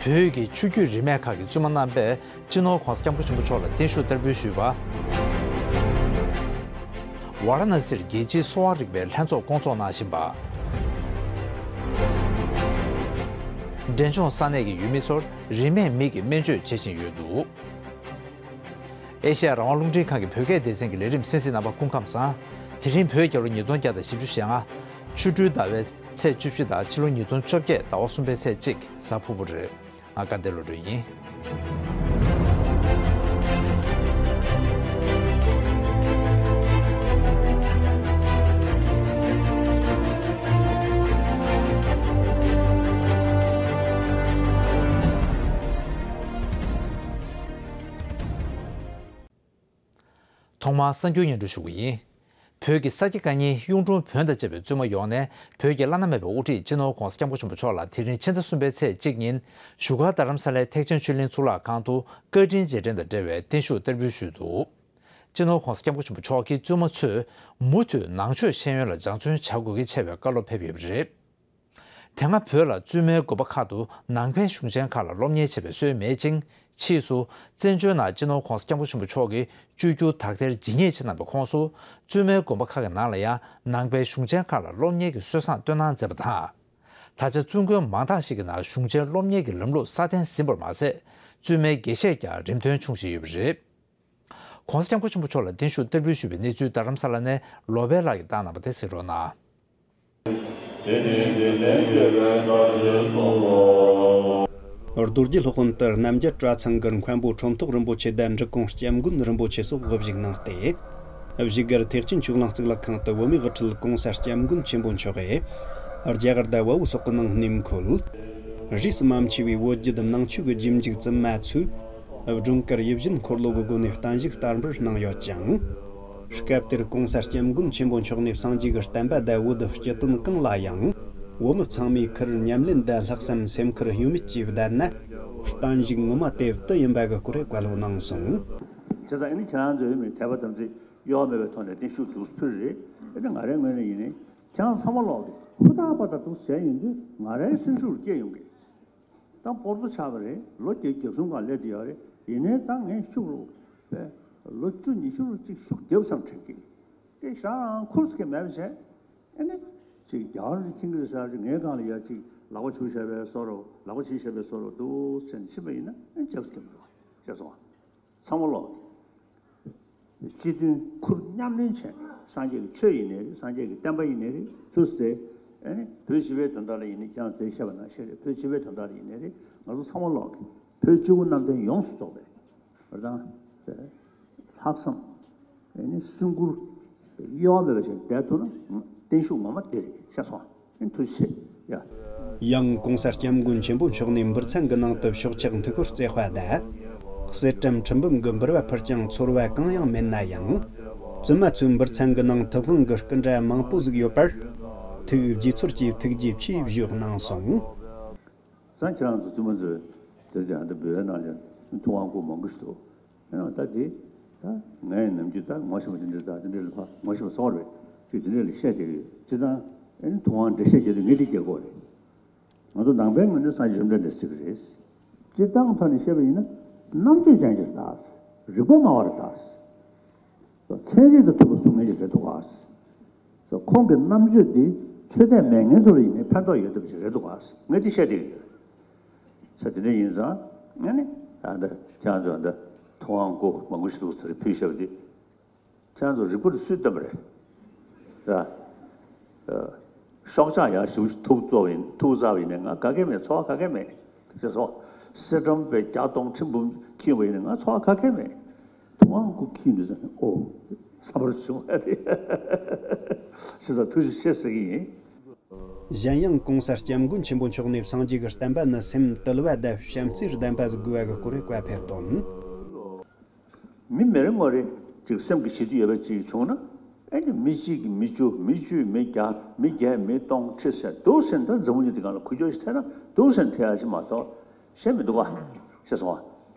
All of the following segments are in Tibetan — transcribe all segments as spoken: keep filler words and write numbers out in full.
བོད་ཀྱི་ཆོས་བརྒྱུད་རིས་མེད་ཁག་གི་བཙུན་མ་རྣམ་པས་སྤྱི་ནོར་༸གོང་ས་༸སྐྱབས་མགོན་ཆེན་པོ་མཆོག་ལ་བརྟན་བཞུགས་བསྟར་འབུལ་ཞུས་པ། ཝཱ་ར་ཎ་སིར་རྒྱལ་སྤྱིའི་གསོ་བ་རིག་པའི་ལྷན་ཚོགས་བསྐོང་ཚོགས་གནང་བཞིན་པ། འབྲས་ལྗོངས་ས་གནས་ཀྱི་ཡུལ་མི་ཚོར་རིན་མེད་མིག་གི་སྨན་བཅོས་བྱེད་བཞིན་ཡོད་འདུག་ཨེ་ཤེ་ཡ་རང་དབང་རླུང་འཕྲིན་ཁང་གི་བོད་སྐད་སྡེ་ཚན་གྱི་ལས་རིམ་གསན་གཟིགས་རྣམ་པ་སྐུ་ཁམས་བཟང་། དེ་རིང་བོད་རྒྱལ་ལོ་ཉིས་སྟོང་བརྒྱ་དང་བཞི་བཅུ་ཞེ་ལྔ། ཆུ་སྦྲུལ་ཟླ་བའི་ཚེས་བཅུ་བཞི་དང་ཕྱི་ལོ་ཉིས་སྟོང་བཅོ་བརྒྱད་ཟླ་བ་གསུམ་པའི་ཚེས་གཅིག་གཟའ་ཕུར་བུ་རེད། ང་དགའ་ལྡན་བློ་གྲོས་ཡིན། ཐོག་མར་གསར་འགྱུར་སྙན་སྒྲོན་ཞུ་གི་ཡིན། བོད་ཀྱི་ས་དགེ་བཀའ་རྙིང་གཡུང་དྲུང་བོན་དང་བཅས་པའི་བཙུན་མ་ཡོངས་ནས་བོད་ཀྱི་བླ་ན་མེད་པའི་དབུ་ཁྲིད་སྤྱི་ནོར་༸གོང་ས་༸སྐྱབས་མགོན་ཆེན་པོ་མཆོག་ལ་དེ་རིང་ཕྱི་ཟླ་གསུམ་པའི་ཚེས་གཅིག་ཉིན་བཞུགས་སྒར་རྡ་རམ་ས་ལའི་ཐེག་ཆེན་ཆོས་གླིང་གཙུག་ལག་ཁང་དུ་བཀའ་དྲིན་རྗེས་དྲན་དང་འབྲེལ་བའི་བརྟན་བཞུགས་བསྟར་འབུལ་ཞུས་འདུག་སྤྱི་ནོར་༸གོང་ས་༸སྐྱབས་མགོན་ཆེན་པོ་མཆོག་གིས་བཙུན་མ་ཚོས་མུ་མཐུད་ནང་ཆོས་ཤེས་ཡོན་ལ་སྦྱང་བརྩོན་བྱ་དགོས་ཀྱི་ཆེ་བའི་བཀའ་སློབ་ཕེབས་ཡོད་པ་རེད། དེ་སྔ་བོད་ལ་བཙུན་མའི་དགོན་པ་ཁག་ཏུ་ནང་པའི་གཞུང་ཆེན་ཁག་ལ་སློབ་གཉེར་བྱེད་པའི་སྲོལ་མེད་ཅིང་། ཕྱིས་སུ་བཙན་བྱོལ་ནང་སྤྱི་ནོར་༸གོང་ས་༸སྐྱབས་མགོན་ཆེན་པོ་མཆོག་གིས་བཅོས་བསྒྱུར་དག་ཐེར་ཇི་སྙེད་བྱེད་གནང་པའི་ཁོངས་སུ། བཙུན་མའི་དགོན་པ་ཁག་གི་ནང་ལ་ཡང་ནང་པའི་གཞུང་ཆེན་ཁག་ལ་སློབ་གཉེར་གྱི་སྲོལ་བཟང་བཏོན་གནང་མཛད་པ་དང་། ད་ཆ་བཙུན་དགོན་མང་དག་ཞིག་གི་ནང་གཞུང་ཆེན་སློབ་གཉེར་གྱི་ལམ་ལུགས་སྲ་བརྟན་ཟིན་པར་མ་ཟད། བཙུན་མའི་དགེ་བཤེས་ཀྱང་རིམ་ཐོན་འཁྲུངས་བཞིན་ཡོད་པ་རེད། ༸གོང་ས་༸སྐྱབས་མགོན་ཆེན་པོ་མཆོག་ལ་བརྟན་བཞུགས་བསྟར་འབུལ་ཞུས་པའི་གནས་ཚུལ་རྡ་རམ་ས་ལ་ནས་ལོ་པཎ་ལགས་ཀྱིས་བཏང་གནང་བ་དེ་གཟིགས་རོགས་གནང་། རྡོ་རྗེ་སློབ་དཔོན་དུ་རྣམ་རྒྱལ་གྲྭ་ཚང་གི་མཁན་པོ་ཁྲོམ་ཐོག་རིན་པོ་ཆེ་དང་འབྲི་གུང་སྐྱབས་མགོན་རིན་པོ་ཆེ་སོགས་དབུ་བཞུགས་གནང་སྟེ། བཞུགས་སྒར་ཐེག་ཆེན་ཆོས་གླིང་གཙུག་ལག་ཁང་དུ་བོད་མིའི་དབུ་ཁྲིད་༸གོང་ས་༸སྐྱབས་མགོན་ཆེན་པོ་མཆོག་གིས་རྒྱ་གར་དང་བལ་པོ་སོག་པོའི་ནང་གནས་འཁོད་རིས་སུ་མ་ཆད་པའི་བོད་བརྒྱུད་ནང་ཆོས་ཀྱི་རྗེས་འཇུག་བཙུན་མ་ཚོས་སྒྲོལ་དཀར་ཡིད་བཞིན་འཁོར་ལོ་གི་སྒོ་ནས་བརྟན་བཞུགས་བསྟར་འབུལ་གནང་ཡོད་ཅིང་། སྐབས་དེར་༸གོང་ས་༸སྐྱབས་མགོན་ཆེན་པོ་མཆོག་ནས་སངས་རྒྱས་ཀྱི་བསྟན་པ་དང་བོད་དུ་སྤྱི་དོན་གང་ལ་ཡང་བོད་མི་ཚང་མས་ཁུར་ཉམས་ལེན་དང་ལྷག་བསམ་སེམས་ཁུར་གཡོ་མེད་ཀྱིས་བསྡད་ན། བརྟན་བཞུགས་ངོ་མ་དེ་དུ་ཡིན་པ་གི་སྐོར་བཀའ་སློབ་གནང་སོང་། བྱས་ཙང་ཨ་ནི་ཁྱེད་རང་ཚོའི་མི་དད་པ་དམ་ཚིག་གཡོ་མེད་པའི་ཐོག་ནས་བརྟན་བཞུགས་འདུག་ཕུལ་རེད། ཨ་ནི་ང་རའི་ངོས་ནས་ཡིན་ནའི་ཁྱེད་རང་ཚང་མ་ལོག་གི་ཧུར་ཐག་པ་དང་འདུག་བྱས་ཡོང་དུས་ང་རའི་སེམས་ཤུགས་སྐྱེ་ཡོང་གི། ད་སྤོར་ཏོ་ཆགས་པ་རེད། ལོ་བརྒྱད་བརྒྱད་གསུམ་སྒང་སླེབས་དུས་ཡོད་རེད། ཡིན་ནའི་ད་ངས་ཤུགས་རུ་བས་ལོ་བཅུ་ཉི་ཤུ་རུ་གཅིག་ཤུགས་རྒྱབ་ཙམ་དྲན་གི། དེ་ཞག་རང་ཁུར་སི་ཀེ་མེད་པ་བྱས། ཨེ་ནི་ཅིག་རྒྱ་གར་གྱི་ཁྱིང་གི་ས་ཅིག་ངའི་སྒང་ལ་ཡ་ཅིག་ལག་པ་འཇུ་བྱས་པའི་བཟོ་འདྲ་ལག་པ་བྱིས་བྱས་པའི་བཟོ་འདྲ་འདུག་ཟེར་ནས་ཕྱིན་པ་ཡིན་ན་ཨེ་རྒྱབ་སི་ཀེ་མེད་པ་ཤེས་སོང་ཨ། ཚང་མ་ལོག་གི། སྤྱི་མཐུན་ཁུར་མཉམ་ལེན་བྱས། སངས་རྒྱས་ཀྱི་ཆོས་ཡིན་ནའི་རེད། སངས་རྒྱས་ཀྱི་བསྟན་པ་ཡིན་ནའི་རེད། ཚུར་ཟེར། ཨ་ནི་བོད་སྤྱི་པའི་དོན་དག་ལ་ཡིན་ནའི་ཁྱེད་རང་ཚོས་བཤད་པ་ནང་བཞིན་རེད། བོད་སྤྱི་པའི་དོན་དག་ལ་ཡིན་ནའི་རེད། ང་ཚོ་ཚང་མ་ལོག་གི་བོད་སྤྱི་བོ་གནམ་བསྟན་ཡོངས་སུ་རྫོགས་པའི་བར་དང་། ལྷག་བསམ། ཨ་ནི་སེམས་ཁུར། གཡོ་བ་མེད་པ་ཞིག་བསྡད་ཐུབ་ན་བརྟན་བཞུགས་ངོ་མ་དེ་རེད་ཤེས་སོང་། ཨ་ནི་ཐུགས་རྗེ་ཆེ་ཡ། ཡང་༸གོང་ས་༸སྐྱབས་མགོན་ཆེན་པོ་མཆོག་ནས་འབུར་ཚན་གྱི་ནང་དུ་ཕྱོགས་ཆག་འཐུས་ཤོར་བརྩེགས་པ་དང་། གསེར་བྲམ་ཁྲི་འབུམ་གྱི་འབུར་བ་ཕུལ་ཀྱང་ཚོར་བ་གང་ཡང་མེད་ན་ཡང་། བཙུན་མ་ཚོའི་འབུར་ཚན་གྱི་ནང་ཐུབ་དབང་གི་སྐུ་འདྲ་མང་པོ་ཟིག་ཡོད་པར། ཐུགས་དགྱེས་ཚོར་གྱིས་ཐུགས་རྗེ་ཆེ་ཞུ་གནང་སོང་། སང་ཁྱེད་རང་ཚོ་བཙུན་མ་ཚོས་དེ་དེ་ཧ་ད་འབུལ་བའི་ནང་ལ་ཐུབ་དབང་སྐུ་མང་པོ་ཞིག་འདུག་ཡང་ད་དེ་ད་ངས་ནམ་རྒྱུན་ད་ངོ་ཤེས་པ་དེ་འདྲ་ད་དེ་འདྲ་ལ་ཕ་ངོ་ཤེས་པ་སོགས་རེད་ཅིག་དེ་འདྲ་ལ་བཤད་བསྡད་ཡོད། སྤྱིར་བཏང་ཨེ་ནི་ཐུབ་དབང་འགྲེལ་བཤད་རྒྱག་དུས་ངས་དེ་རྒྱག་གི་ཡོད་རེད། ང་ཚོ་ནང་པའི་ངོས་ནས་སངས་རྒྱས་བཅོམ་ལྡན་འདས་ཟེར་གི་རེད། སྤྱིར་བཏང་ཐོག་ནས་བཤད་པ་ཡིན་ན་རྣམ་དཔྱོད་ཅན་ཞིག་ད། རིག་པ་སྨྲ་བ་རེད་ད། ཚན་རིག་དང་མཐུན་པ་གསུང་མཁན་ཞིག་རེད་འདུག་ག་ཁོང་གི་རྣམ་དཔྱོད་འདི་ཆོས་དད་མེད་མཁན་ཚོ་ལ་ཡིན་ནའི་ཕན་ཐོགས་ཡོད་བསྡད་པ་ཞིག་རེད་འདུག་ག་ངས་འདི་བཤད་བསྡད་ཀྱི་ཡོད། ས་དེ་འདྲ་ཡིན་ཙང་ཨ་ནི་ད་ལྟ་ཁྱེད་རང་ཚོ་ད་ཐུབ་དབང་སྐུ་མང་པོ་ཞིག་འདུག་ཟེར་ཕུལ་བཞག་པ་འདི། ཁྱེད་རང་ཚོ་རིག་པ་དེ་སུས་བཏོན་པ་རེད། ད། ཨ། ཤོག་ཆག་ཡག་ཞེ་པོ་ཞིག་ཐུག་བཙོག་པ་ཡིན་ཐུག་ཟ་བ་ཡིན་ནའི་ང་ག་གེ་མེད། ཚོར་བ་ག་གེ་མེད། ཅེས་སོ། གསེར་བྲམ་པས་བརྒྱ་སྟོང་ཁྲི་འབུམ་ཁྱེར་བ་ཡིན་ནའི་ང་ཚོར་བ་ག་གེ་མེད། ཐུབ་དབང་སྐུ་ཁྱེར་འདུག་ཟེར་ནས་ཨོ། ས་བར་བྱུང་བ་རེད། ཞེས་སོ་ཐུགས་རྗེ་ཆེ་ཟེར་གྱི་ཡིན། གཞན་ཡང་༸གོང་ས་༸སྐྱབས་མགོན་ཆེན་པོ་མཆོག་ནས་སངས་རྒྱས་ཀྱི་བསྟན་པ་ནི་སེམས་དུལ་བ་དང་བྱམས་བརྩེར་ལྡན་པ་ཟིག་དགོས་པ་གི་སྐོར་བཀའ་ཕེབས་དོན། མི་མི་རེ་ངོ་རེ་ཅིག་སེམས་ཀྱི་ཞི་དུལ་ཡོད་པ་ཅིག་བྱུང་ན། ཨེ་ནི་མི་གཅིག་གིས་མི་བཅུ་མི་བཅུས་མི་བརྒྱ་མི་བརྒྱས་མི་སྟོང་ཁྲི་ཟེར་འདུག་ཟེར་ན་ད་འཛམ་བུ་གླིང་འདི་སྒང་ལ་འགུལ་སྐྱོད་ཞིག་ཐེབས་ན་འདུག་ཟེར་ན་ཐེབས་ཡ་ཞིག་མ་གཏོགས་ཤེས་མི་འདུག་ག་ཤེས་སོང་ང་།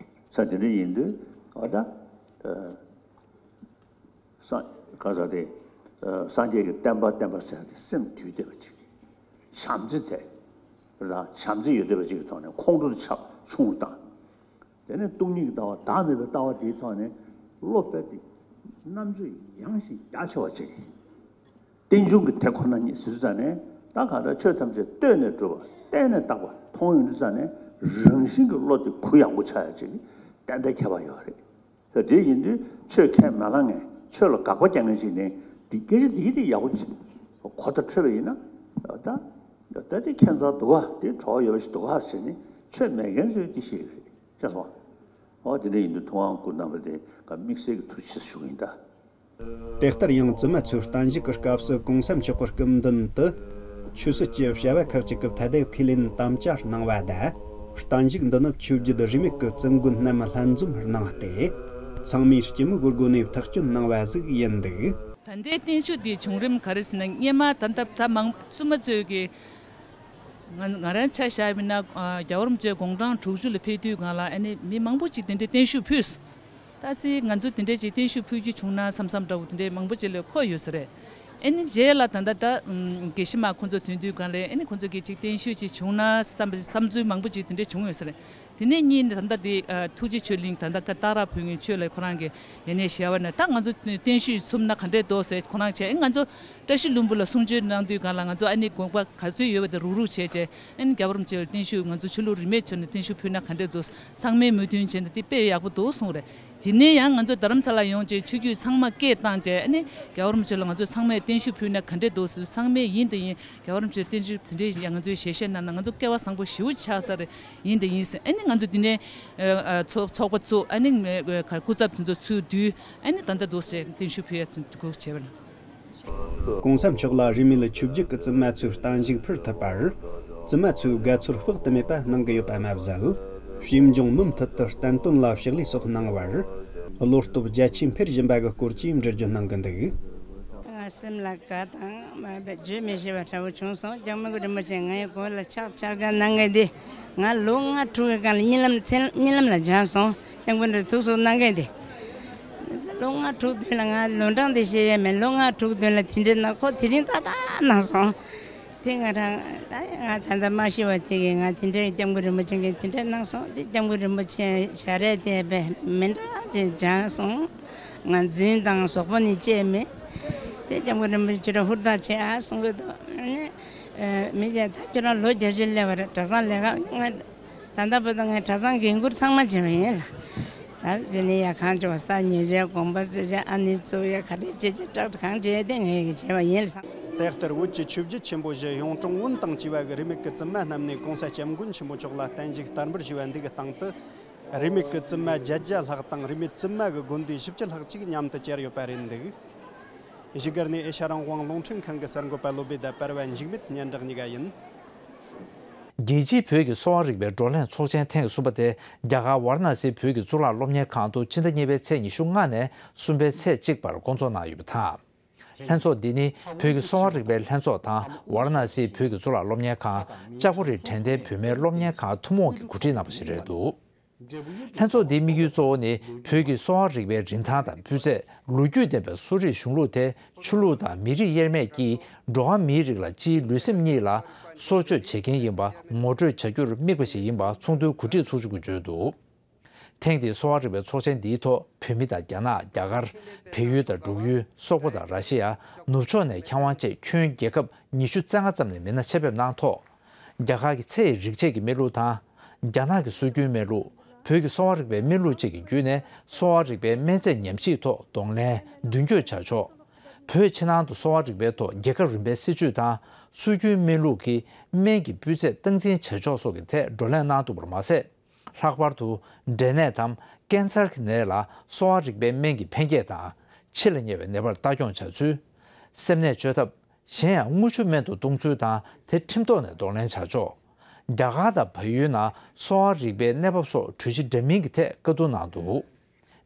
ས་དེ་འདྲ་ཡིན་དུས་འོ་ད། སངས་ག་ས་དེ། སངས་རྒྱས་ཀྱི་བསྟན་པ་བསྟན་པ་ཟེར་ཏེ་སེམས་དུལ་བསྡད་པ་ཅིག་བྱམས་བརྩེ་དེ། རེད་དང་། བྱམས་བརྩེ་ཡོད་བསྡད་པ་ཅིག་གི་ཐོག་ནས་ཁོང་ཁྲོ་དེ་ཆགས་ཆུང་རུ་བཏང་། དེ་ནས་སྟོང་ཉིད་ཀྱི་ལྟ་བ། བདག་མེད་པའི་ལྟ་བ་དེའི་ཐོག་ནས་བློ་རྦད་དེ་རྣམ་དཔྱོད་ཡངས་ཤིང་རྒྱ་ཆེ་བ་ཅིག་རྟེན་འབྱུང་གི་དེ་ཁོ་ན་ཉིད་ཟེར་དུས་ཙ་ནས། ད་གང་ལྟར་ཆོས་ཐམས་ཅད་ལྟོས་ནས་གྲུབ་པ། བལྟས་ནས་བཏགས་པ་མཐོང་ཡོང་དུས་ཙ་ནས། རང་བཞིན་གྱི་བློ་དེ་གུ་ཡངས་པོ་ཆགས་ཡ་ཅིག་ཏན་ཏན་ཁྱད་པར་ཡོད་རེད། ད་དེ་ཡིན་དུས་ཆོས་ཁས་མ་བླངས་མཁན། ཆོས་ལ་དགག་པ་རྒྱག་མཁན་ཞིག་ནས་འདི་སྐད་ཆ་འདི་དེ་ཡག་པོ་ཅིག་གོ་བརྡ་འཕྲོད་པ་ཡིན་ན། ད་ད་དེ་ཁྱད་མཚར་འདུག་ག་དེ་བྲོ་བ་ཡོད་པ་ཞིག་འདུག་ག་ཟེར་ནས། ཆོས་མེད་མཁན་ཚོས་དེ་ཤེས་ཀྱི་རེད། ཤེས་སོང་། འོ་དེ་འདྲ་ཡིན་དུས་ཐུབ་དབང་སྐུ་རྣམ་པ་དེ་ག་དམིགས་བསལ་གྱི་ཐུགས་རྗེ་ཆེ་ཞུ་གི་ཡིན་ད། དེ་ལྟར་ཡང་བཙུན་མ་ཚོའི་བརྟན་བཞུགས་ཀྱི་སྐབས་སུ་གོང་ས་མཆོག་གི་སྐུ་མདུན་དུ་ཆོས་སྲིད་ཀྱི་བྱ་བ་ཁག་ཅིག་གི་ཐད་དེ་ཁས་ལེན་དམ་བཅའ་གནང་བ་དང་། བརྟན་བཞུགས་འདི་ནི་ཆོས་བརྒྱུད་རིས་མེད་ཀྱི་བཙུན་དགོན་རྣམས་ལྷན་འཛོམས་གནང་སྟེ། ཚང་མས་སྐྱིད་མོ་གི་སྒོ་ནས་ཐག་གཅོད་གནང་བ་ཟིག་ཡིན་འདུག་ད་ལྟའི་བརྟན་བཞུགས་འདིའི་བྱུང་རིམ་ག་རེ་ཟེར་ན། སྔོན་མ་ད་ལྟ་ད་མང་བཙུན་མ་ཚོས་ཀྱི་ང་ང་རང་ཆ་བཞག་པ་ཡིན་ན། ཨ། རྒྱལ་བ་རིན་པོ་ཆེ་དགུང་གྲངས་དྲུག་ཅུ་ལ་ཕེབས་དུས་སྒང་ལ། ཨ་ནི་མི་མང་པོ་ཅིག་དེ་འདྲའི་བརྟན་བཞུགས་ཕུལ། ད་ཅི་ང་ཚོ་དེ་འདྲའི་ཅིག་བརྟན་བཞུགས་ཕུལ་རྒྱུ་བྱུང་ན་བསམ་བསམ་འདྲ་བོ་དེ་འདྲའི་མང་པོ་ཅིག་ལ་འཁོར་ཡོད་ས་རེད། ཨ་ནི་རྗེས་ལ་ད་ལྟ་ད་ཨམ་དགེ་བཤེས་མ་ཁོང་ཚོ་ཐོན་དུས་སྒང་ལ། ཨ་ནི་ཁོང་ཚོ་གིས་ཅིག་བརྟན་བཞུགས་ཅིག་བྱུང་ན་བསམ་པ། བསམ་ཚུལ་མང་པོ་ཅིག་དེ་འདྲའི་བྱུང་ཡོད་ས་རེད། དེ་ནས་གཉིས་ནི་ད་ལྟ་དེ། ཨ། ཐུགས་རྗེ་ཆོས་གླིང་ད་ལྟ་སྐབས་རྟག་ར་ཕུལ་མཁན་ཆོས་ལ་ཁོ་རང་གིས་ཡ་ནས་ཞལ་པར་ནས། ད་ང་ཚོ་བརྟན་བཞུགས་ཚུགས་ན་ག་འདྲས་འདུག་ཟེར་ཁོ་རང་བྱས། ཨ། ང་ཚོ་བཀྲ་ཤིས་ལྷུན་པོ་ལ་གསུང་ཆོས་གནང་དུས་སྒང་ལ། ང་ཚོ་ཨ་ནི་དགོངས་པ་ག་ཚོད་ཡོད་པ་དེ་རུག་རུག་བྱས་བྱས། ཨ་ནི་རྒྱལ་བ་རིན་པོ་ཆེ་ལ་བརྟན་བཞུགས། ང་ཚོ་ཆོས་ལུགས་རིས་མེད་ཆོས་ནས་བརྟན་བཞུགས་ཕུལ་ན་ག་འདྲས་འདུག་ཚང་མས་མོས་མཐུན་བྱས་ནས་དེ་དཔེ་ཡག་པོ་འདུག་གསུངས་རེད། དེ་ནས་ཡང་ང་ཚོ་རྡ་རམ་ས་ལ་ཡོང་བྱས་ཆོས་བརྒྱུད་ཚང་མ་སྐད་བཏང་བྱས། ཨ་ནི་རྒྱལ་བ་རིན་པོ་ཆེ་ལ་ང་ཚོ་ཚང་མས་བརྟན་བཞུགས་ཕུལ་ན་ག་འདྲས་འདུག་ཟེར། ཚང་མས་ཡིན་དང་ཡིན། རྒྱལ་བ་རིན་པོ་ཆེ་བརྟན་བཞུགས་དེ་འདྲས་ཡང་ང་ཚོའི་ཞལ་བཞེས་གནང་ན་ང་ཚོ་སྐལ་བ་བཟང་པོ་ཞེ་པོ་ཆགས་ས་རེད། ཡིན་དང་ཡིན་ཟེར། ཨ་ནི་ང་ཚོ་དེ་ནས་ཨ་ཨ་ཚོགས་ཚོགས་པ་བཙུགས། ཨ་ནི་ཨ་སྐུ་ཚབ་དེ་ཚོ་ཚུར་བསྡུས། ཨ་ནི་ད་ལྟ་འདུག་ཟེར་བརྟན་བཞུགས་ཕུལ་ཡ་ཚུན་སྒུག་བྱས་པ་ལ། གོང་ས་མཆོག་ལ་རིས་མེད་ཆོས་བརྒྱུད་ཀྱི་བཙུན་མ་ཚོས་བརྟན་བཞུགས་ཕུལ་ཐུབ་པར། བཙུན་མ་ཚོས་དགའ་ཚོར་དཔག་ཏུ་མེད་པ་གནང་གི་ཡོད་པ་མ་ཟད། ཞིབ་འཇུག་མུ་མཐུད་དུ་བསྟན་དོན་ལ་ཕྱག་ལས་སོགས་གནང་བར། བློ་སྟོབས་རྒྱ་ཆེ་འཕེལ་བཞིན་པ་གི་སྐོར་གྱིས་འགྲེལ་བརྗོད་གནང་གི་འདུག་ང་སེམས་ལ་དགའ་དང་མ་བརྗོད་མི་ཤེས་པ་འདྲ་བོ་བྱུང་སོང་། སྐྱབས་མགོན་རིན་པོ་ཆེ་ངའི་མགོ་ལ་ཕྱག་ཕྱག་རྒྱ་གནང་མཁན་འདི། ང་ལོ་ལྔ་དྲུག་གི་སྒང་ལ་གཉིད་ལམ་མཚན་གཉིད་ལམ་ལ་བྱུང་སོང་། སྐྱབས་མགོན་རིན་པོ་ཆེ་ཐུགས་གསོ་གནང་མཁན་འདི། ལོ་ལྔ་དྲུག་བདུན་ལ། ང་ལོ་གྲངས་དེ་ཤེས་ཡ་མེད། ལོ་ལྔ་དྲུག་བདུན་ལ་དེ་འདྲའི་ནང་ཁོ་དེ་རིང་ཏག་ཏག་གནང་སོང་། དེ་ང་རང་ད་ང་ད་ལྟ་མ་ཤི་བ་དེ་གིས་ང་དེ་འདྲའི་སྐྱབས་མགོན་རིན་པོ་ཆེ་གིས་དེ་འདྲ་གནང་སོང་། དེ་སྐྱབས་མགོན་རིན་པོ་ཆེ་ཞལ་རས་དེ་དཔེ་མི་འདྲ་ཅིག་སྦྱངས་སོང་། ང་རྫུན་དང་ཟོག་པོ་ནི་བཅད་མེད། དེ་སྐྱབས་མགོན་རིན་པོ་ཆེ་ཁྱོད་རང་ཧུར་ཐག་བྱེད་ཨ་གསུང་གི་འདུག་ཨ་ནི་མི་རྒྱ་ད་ཁྱོད་རང་ལོ་བརྒྱད་ཅུ་སླེབས་པ་རེད། གྲྭ་ཚང་ལས་ཀ་ང་ད་ལྟ་བར་དུ་ངས་གྲྭ་ཚང་འགན་འཁུར་ཚང་མ་བྱས་པ་ཡིན་ལ། ད་དེ་ནས་ཡ་གང་བྱུང་བ་ས་ཉོ་བྱས། དགོན་པ་བཙུགས་བྱས། ཨ་ནི་གཙོ་བོ་ཡ་ག་རེ་བྱེད་ཀྱི་སྐྲག་གང་བྱས་དེ་ངས་ཀྱི་བྱས་པ་ཡིན་ལ། དེ་ལྟར་བོད་ཀྱི་ཆོས་བརྒྱུད་ཆེན་པོ་བཞི་གཡུང་དྲུང་བོན་དང་བཅས་པ་གི་རིས་མེད་ཀྱི་བཙུན་མ་རྣམས་ནས་གོང་ས་སྐྱབས་མགོན་ཆེན་པོ་མཆོག་ལ་བརྟན་བཞུགས་དར་འབུལ་ཞུས་པ་འདི་གི་སྟེང་དུ། རིས་མེད་ཀྱི་བཙུན་མ་བརྒྱད་བརྒྱ་ལྷག་དང་། རིས་མེད་བཙུན་མ་གི་དགོན་སྡེ་བཞི་བཅུ་ལྷག་ཅིག་མཉམ་དུ་བཅར་ཡོད་པ་རེད་འདུག་བཞུགས་སྒར་ནས་ཨེ་ཤ་རང་དབང་རླུང་འཕྲིན་ཁང་གི་གསར་འགོད་པ་བློ་བྷེ་དང་པར་བ་འཇིགས་མེད་སྙན་གྲགས་གཉིས་ཀ་ཡིན། རྒྱལ་སྤྱིའི་བོད་ཀྱི་གསོ་བ་རིག་པའི་བགྲོ་གླེང་ཚོགས་ཆེན་ཐེངས་གསུམ་པ་དེ་རྒྱ་གར་ཝཱ་ར་ཎ་སིའི་བོད་ཀྱི་གཙུག་ལག་སློབ་གཉེར་ཁང་དུ་ཕྱི་ཟླ་གཉིས་པའི་ཚེས་ཉི་ཤུ་ལྔ་ནས་གསུམ་པའི་ཚེས་གཅིག་བར་བསྐོང་ཚོགས་གནང་ཡོད་པ་དང་། ལྷན་ཚོགས་འདི་ནི་བོད་ཀྱི་གསོ་བ་རིག་པའི་ལྷན་ཚོགས་དང་ཝཱ་ར་ཎ་སིའི་བོད་ཀྱི་གཙུག་ལག་སློབ་གཉེར་ཁང་། ལྕགས་པོ་རི་དྲན་རྟེན་བོད་མིའི་སློབ་གཉེར་ཁང་ཐུན་མོང་གིས་གོ་སྒྲིག་གནང་བ་ཞིག་རེད་འདུག་ལྷན་ཚོགས་འདིའི་དམིགས་ཡུལ་གཙོ་བོ་ནི་བོད་ཀྱི་གསོ་བ་རིག་པའི་རིན་ཐང་དང་སྤུས་ཚད། ལོ་རྒྱུས་ལྡན་པའི་གསོ་རིག་གཞུང་ལུགས་དེ་ཆོས་ལུགས་དང་མི་རིགས་དབྱེར་མེད་ཀྱིས་འགྲོ་བ་མིའི་རིགས་ལ་སྤྱིའི་ལུས་སེམས་གཉིས་ལ་གསོ་བཅོས་བྱེད་མཁན་ཡིན་པ་ངོ་སྤྲོད་བྱ་རྒྱུར་དམིགས་པ་ཞིག་ཡིན་པ་ཚོགས་འདུའི་གོ་སྒྲིག་ཚོགས་ཆུང་གིས་བརྗོད་འདུག་ཐེངས་འདིའི་གསོ་བ་རིག་པའི་ཚོགས་ཆེན་འདིའི་ཐོག་བོད་མི་དང་རྒྱ་ནག་རྒྱ་གར། བལ་ཡུལ་དང་འབྲུག་ཡུལ། སོག་པོ་དང་ར་ཤི་ཡ། ནུབ་ཕྱོགས་ནས་མཁས་དབང་བཅས་ཁྱོན་རྒྱལ་ཁབ་ཉི་ཤུ་རྩ་ལྔ་ཙམ་ནས་མི་སྣ་ཆེད་ཕེབས་གནང་ཐོག་རྒྱ་གར་གྱི་ཚེ་ཡི་རིག་བྱེད་ཀྱི་སྨན་ལུགས་དང་། རྒྱ་ནག་གི་སྲོལ་རྒྱུན་སྨན་ལུགས། བོད་ཀྱི་གསོ་བ་རིག་པའི་སྨན་ལུགས་བཅས་ཀྱི་བརྒྱུད་ནས་གསོ་བ་རིག་པའི་སྨན་རྫས་ཉམས་ཞིབ་ཐོག་གདོང་ལེན་མདུན་སྐྱོད་བྱ་ཕྱོགས། བོད་ཕྱི་ནང་དུ་གསོ་བ་རིག་པའི་ཐོག་རྒྱལ་ཁབ་རིམ་པའི་སྲིད་ཇུས་དང་། སྲོལ་རྒྱུན་སྨན་ལུགས་ཀྱིས་སྨན་གྱི་སྤུས་ཚད་སྟངས་འཛིན་བྱ་ཕྱོགས་སོགས་ཀྱི་ཐད་བགྲོ་གླེང་གནང་འདུག་པར་མ་ཟད། ལྷག་པར་དུ་འབྲས་ནད་དམ་ཀན་སར་གྱི་ནད་ལ་གསོ་བ་རིག་པའི་སྨན་གྱི་ཕན་སྐྱེད་དང་། འཆི་ལ་ཉེ་བའི་ནད་པར་ལྟ་སྐྱོང་བྱ་ཚུལ། སེམས་ནད་བཅོས་ཐབས། གཞན་ཡང་དངུལ་ཆུ་སྨན་དུ་གཏོང་ཚུལ་དང་དེ་ཁྲིམས་ཐོག་ནས་གདོང་ལེན་བྱ་ཕྱོགས། རྒྱ་གར་དང་བལ་ཡུལ་ནང་གསོ་བ་རིག་པའི་གནས་བབ་སོགས་གྲོས་གཞི་འདྲ་མིན་གྱི་ཐད་བཀའ་བསྡུར་གནང་འདུག་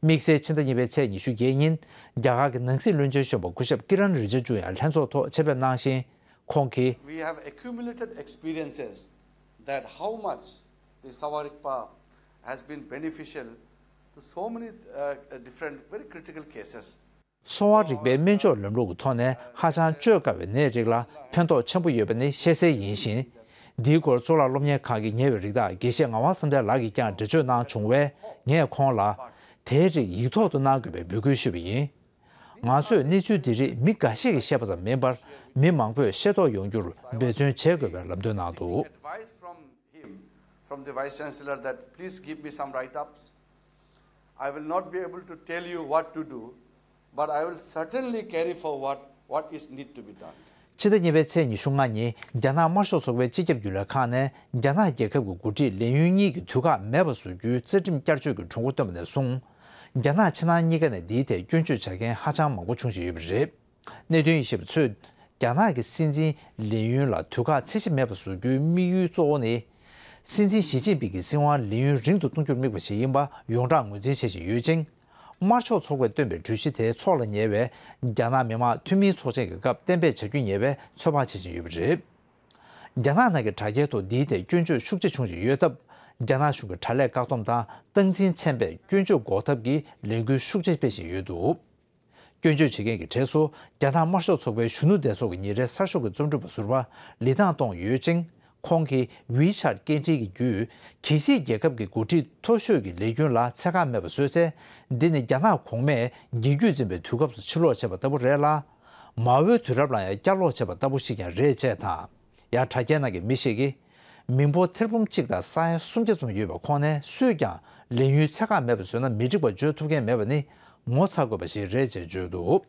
དམིགས་བསལ་ཕྱི་ཟླ་གཉིས་པའི་ཚེས་ཉི་ཤུ་བརྒྱད་ཉིན་རྒྱ་གར་གྱི་ནང་སྲིད་བློན་ཆེན་གཞོན་པ་སྐུ་ཞབས་ཀི་རན་རི་ཇི་ཇུ་ཡང་ལྷན་ཚོགས་ཐོག་ཆེད་ཕེབས་གནང་ཞིང་། ཁོང་གིས། We have accumulated experiences that how much the Savarikpa has been beneficial to so many, uh, different, very critical cases. གསོ་བ་རིག་པའི་སྨན་བཅོས་ལམ་ལུགས་ཀྱི་ཐོག་ནས་ཧ་ཅང་བཅོས་དཀའ་བའི་ནད་རིགས་ལ་ཕན་ཐོགས་ཆེན་པོ་ཡོད་པ་ནི་ཤེས་གསལ་ཡིན་ཞིང་། འདིའི་སྐོར་གཙུག་ལག་སློབ་གཉེར་ཁང་གི་ཉེ་བའི་རིགས་བདག་དགེ་བཤེས་ངག་དབང་བསམ་གཏན་ལགས་ཀྱིས་ཀྱང་འགྲེལ་བརྗོད་གནང་བྱུང་བས། ངས་ཁོང་ལ་དེའི་རིགས་ཡིག་ཐོག་ཏུ་གནང་དགོས་པའི་འབོད་སྐུལ་ཞུས་པ་ཡིན། ང་ཚོས་གནས་ཚུལ་འདི་རིགས་མི་འགའ་ཤས་ཀྱིས་བཤད་པ་ཙམ་མིན་པར། མི་མང་པོས་ཤེས་རྟོགས་ཡོང་རྒྱུར་འབད་བརྩོན་བྱེད་དགོས་པའི་ལམ་སྟོན་གནང་འདུག། Advice from him, from the Vice Chancellor, that please give me some write-ups. I will not be able to tell you what to do, but I will certainly carry forward what is need to be done. ཕྱི་ཟླ་གཉིས་པའི་ཚེས་ཉི་ཤུ་ལྔ་ཉིན་རྒྱ་ནག་དམར་ཤོག་ཚོགས་པའི་སྤྱི་ཁྱབ་རྒྱུན་ལས་ཁང་ནས་རྒྱ་ནག་རྒྱལ་ཁབ་ཀྱི་འགོ་ཁྲིད་ལས་ཡུན་གཉིས་ཀྱི་དུས་བཀག་མེད་པ་བཟོ་རྒྱུའི་རྩ་ཁྲིམས་བསྐྱར་བཅོས་ཀྱི་གྲོས་འགོ་བཏོན་པ་ནས་བཟུང་། རྒྱ་ནག་ཕྱི་ནང་གཉིས་ཀ་ནས་འདིའི་ཐད་སྐྱོན་བརྗོད་བྱ་མཁན་ཧ་ཅང་མང་པོ་བྱུང་བཞིན་ཡོད་པ་རེད། གནད་དོན་ཡིད་ཆེས་པ་ཚོས། རྒྱ་ནག་གི་སྲིད་འཛིན་ལས་ཡུན་ལ་དུས་བཀག་ཚད་གཞི་མེད་པ་བཟོ་རྒྱུའི་དམིགས་ཡུལ་གཙོ་བོ་ནི། སྲིད་འཛིན་ཞི་ཅིན་ཕིང་གི་སྲིད་དབང་ལས་ཡུན་རིང་དུ་གཏོང་རྒྱུར་དམིགས་པ་ཞིག་ཡིན་པ་ཡོངས་གྲགས་ངོས་འཛིན་བྱེད་བཞིན་ཡོད་ཅིང་། དམར་ཤོག་ཚོགས་པས་བཏོན་པའི་གྲོས་གཞི་དེ་ཚོགས་ལ་ཉེ་བའི་རྒྱ་ནག་མི་དམངས་འཐུས་མིའི་ཚོགས་ཆེན་གྱི་སྐབས་གཏན་འབེབས་བྱ་རྒྱུ་ཉེ་བས་ཚོད་དཔག་བྱེད་བཞིན་ཡོད་པ་རེད། རྒྱ་ནག་ནང་གི་དྲ་རྒྱའི་ཐོག་འདིའི་ཐད་སྐྱོན་བརྗོད་ཤུགས་ཆེ་བྱུང་བཞིན་ཡོད་སྟབས། རྒྱ་ནག་གཞུང་གི་དྲ་ལས་བཀག་སྡོམ་དང་སྟངས་འཛིན་ཚན་པས་སྐྱོན་བརྗོད་འགོག་ཐབས་ཀྱི་ལས་འགུལ་ཤུགས་ཆེ་སྤེལ་བཞིན་ཡོད་འདུག། སྐྱོན་བརྗོད་བྱེད་མཁན་གྱི་གྲས་སུ་རྒྱ་ནག་དམར་ཤོག་ཚོགས་པའི་གཞོན་ནུ་སྡེ་ཚོགས་ཀྱི་ཉིན་རེའི་གསར་ཤོག་གི་རྩོམ་སྒྲིག་པ་ཟུར་པ་ལི་ཐང་ཏོང་ཡོད་ཅིང་། ཁོང་གིས་ཝི་ཆར་སྐད་འཕྲིན་གྱི་བརྒྱུད། གལ་སྲིད་རྒྱལ་ཁབ་ཀྱི་འགོ་ཁྲིད་མཐོ་ཤོས་ཀྱི་ལས་རྒྱུན་ལ་ཚད་བཀག་མེད་པ་བཟོས་ཚེ། འདི་ནི་རྒྱ་ནག་གོང་མས་རྒྱལ་རྒྱུད་འཛིན་པའི་དུས་སྐབས་སུ་ཕྱིར་ལོག་བྱས་པ་ལྟ་བུ་རེད་ལ། མའོའི་དུས་རབས་ལ་ཡང་བསྐྱར་ལོག་བྱས་པ་ལྟ་བུ་ཞིག་ཀྱང་རེད་ཅེས་དང་། ཡང་དྲ་རྒྱའི་ནང་གི་མི་ཞིག་གིས། མི་འབོར་ཐེར་འབུམ་གཅིག་དང་ས་ཡ་སུམ་བརྒྱ་ཙམ་ཡོད་པའི་ཁོངས་ནས་སུས་ཀྱང་ལས་ཡུན་ཚད་བཀག་མེད་པ་བཟོས་ན་མི་འགྲིག་པ་བརྗོད་ཐུབ་མཁན་མེད་པ་ནི་ངོ་ཚ་དགོས་པ་ཞིག་རེད་ཅེས་བརྗོད་འདུག།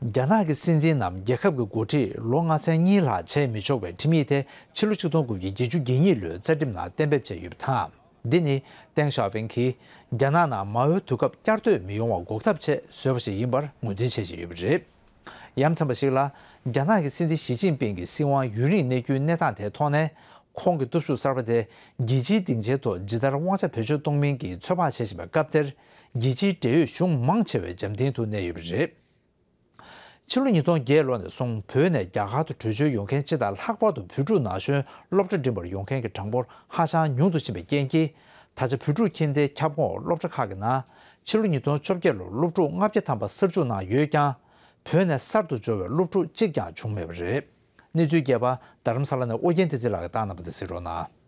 རྒྱ་ནག་གི་སྲིད་འཛིན་ནམ་རྒྱལ་ཁབ་ཀྱི་འགོ་ཁྲིད་ལོ་ལྔ་ཚན་གཉིས་ལྷག་བྱས་མི་ཆོག་པའི་ཁྲིམས་ཡིག་དེ་ཕྱི་ལོ་ཆིག་སྟོང་དགུ་བརྒྱ་བརྒྱད་ཅུ་གྱ་གཉིས་ལོའི་རྩ་ཁྲིམས་ནང་གཏན་འབེབས་བྱས་ཡོད་པ་དང་། འདི་ནི་ཏེང་ཞའོ་ཕིང་གིས་རྒྱ་ནག་ནང་མའོའི་དུས་སྐབས་བསྐྱར་ཟློས་མི་ཡོང་བ་འགོག་ཐབས་ཆེད་བཟོས་པ་ཞིག་ཡིན་པར་ངོས་འཛིན་བྱེད་བཞིན་ཡོད་པ་རེད། ཡ་མཚན་པ་ཞིག་ལ། རྒྱ་ནག་གི་སྲིད་འཛིན་ཞི་ཅིན་ཕིང་གི་སྲིད་དབང་ཡུན་རིང་གནས་རྒྱུའི་གནས་སྟངས་དེའི་ཐོག་ནས། ཁོང་གི་སྟོབས་ཤུགས་གསར་པ་དེ་རྒྱལ་སྤྱིའི་སྡིངས་ཆའི་ཐོག་ཇི་ལྟར་དབང་ཆ་བེད་སྤྱོད་གཏོང་མིན་གྱི་ཚོད་དཔག་བྱེད་བཞིན་པའི་སྐབས་དེར། རྒྱལ་སྤྱིའི་འབྲེལ་ཡོད་གཞུང་མང་ཆེ་བའི་འཇམ་ཐིང་དུ་གནས་ཡོད་པ་རེད། ཕྱི་ལོ་ཉིས་སྟོང་བརྒྱད་ལོ་ནས་བཟུང་བོད་ནས་རྒྱ་གར་དུ་བྲོས་བྱོལ་ཡོང་མཁན་སྤྱི་དང་ལྷག་པར་དུ་བོད་ཕྲུག་ན་གཞོན་སློབ་གྲྭ་འགྲིམ་པར་ཡོང་མཁན་གྱི་གྲངས་འབོར་ཧ་ཅང་ཉུང་དུ་ཕྱིན་པའི་རྐྱེན་གྱིས། ད་ཆ་བོད་ཕྲུག་ཁྱིམ་སྡེའི་ཁྱབ་ཁོངས་སློབ་གྲྭ་ཁག་གི་ནང་། ཕྱི་ལོ་ཉིས་སྟོང་བཅོ་བརྒྱད་ལོར་སློབ་ཕྲུག་ལྔ་བརྒྱ་ཐམ་པ་གསར་འཇུག་གནང་ཡོད་ཀྱང་། བོད་ནས་གསར་དུ་འབྱོར་བའི་སློབ་ཕྲུག་གཅིག་ཀྱང་བྱུང་མེད་པ་རེད། གནས་ཚུལ་རྒྱས་པ་རྡ་རམ་ས་ལ་ནས་ཨོ་རྒྱན་བསྟན་འཛིན་ལགས་ཀྱིས་བཏང་གནང་བ་དེ་གཟིགས་རོགས་གནང་།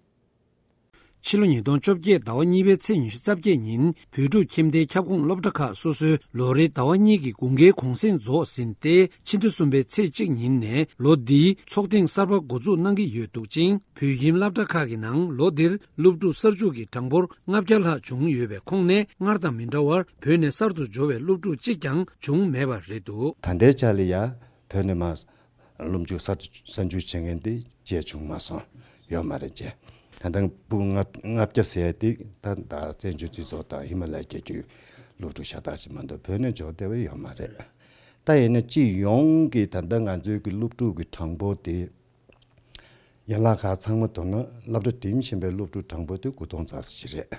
ཕྱི་ལོ་ཉིས་སྟོང་བཅོ་བརྒྱད་ཟླ་བ་གཉིས་པའི་ཚེས་ཉི་ཤུ་རྩ་བརྒྱད་ཉིན་བོད་ཕྲུག་ཁྱིམ་སྡེའི་ཁྱབ་ཁོངས་སློབ་གྲྭ་ཁག་སོ་སོའི་ལོ་རེའི་ཟླ་བ་གཉིས་ཀྱི་དགུན་ཁའི་གུང་གསེང་རྫོགས་ཟིན་ཏེ། ཕྱི་ཟླ་གསུམ་པའི་ཚེས་གཅིག་ཉིན་ནས་ལོ་འདིའི་ཚོགས་ཐེངས་གསར་པ་འགོ་འཛུགས་གནང་གི་ཡོད་འདུག་ཅིང་། བོད་ཁྱིམ་སློབ་གྲྭ་ཁག་གི་ནང་ལོ་འདིར་སློབ་ཕྲུག་གསར་འཇུག་གི་གྲངས་འབོར་ལྔ་བརྒྱ་ལྷག་བྱུང་ཡོད་པའི་ཁོངས་ནས། སྔར་དང་མི་འདྲ་བར་བོད་ནས་གསར་དུ་འབྱོར་བའི་སློབ་ཕྲུག་གཅིག་ཀྱང་བྱུང་མེད་པ་རེད་འདུག། ད་ལྟའི་ཆ་ལ་ཡ་བོད་ནས་མར་སློབ་འཇུག་གསར་དུ་གསར་འཇུག་བྱེད་མཁན་དེ་བཅས་བྱུང་མ་སོང་། ཡོད་མ་རེད་བྱས། ད་ལྟ་ཕྲུ་གུ་ལྔ་ལྔ་བརྒྱ་ཟེར་ཡ་དེ་ད་ད་བཙན་བྱོལ་སྤྱི་ཚོགས་དང་ཧི་མ་ལ་ཡའི་རྒྱལ་རྒྱུད་སློབ་ཕྲུག་ཤ་སྟག་ཞིག་མ་གཏོགས་བོད་ནས་འབྱོར་བསྡད་པ་ཡོད་མ་རེད། ད་ཡིན་ན་སྤྱི་ཡོངས་ཀྱི་ད་ལྟ་ང་ཚོའི་གི་སློབ་ཕྲུག་གི་གྲངས་འབོར་དེ། ཡན་ལག་ཁག་ཚང་མ་བསྡོམས་ན་སློབ་གྲྭ་འགྲིམ་བཞིན་པའི་སློབ་ཕྲུག་གྲངས་འབོར་དེ་དགུ་སྟོང་ཙམ་ཞིག་རེད།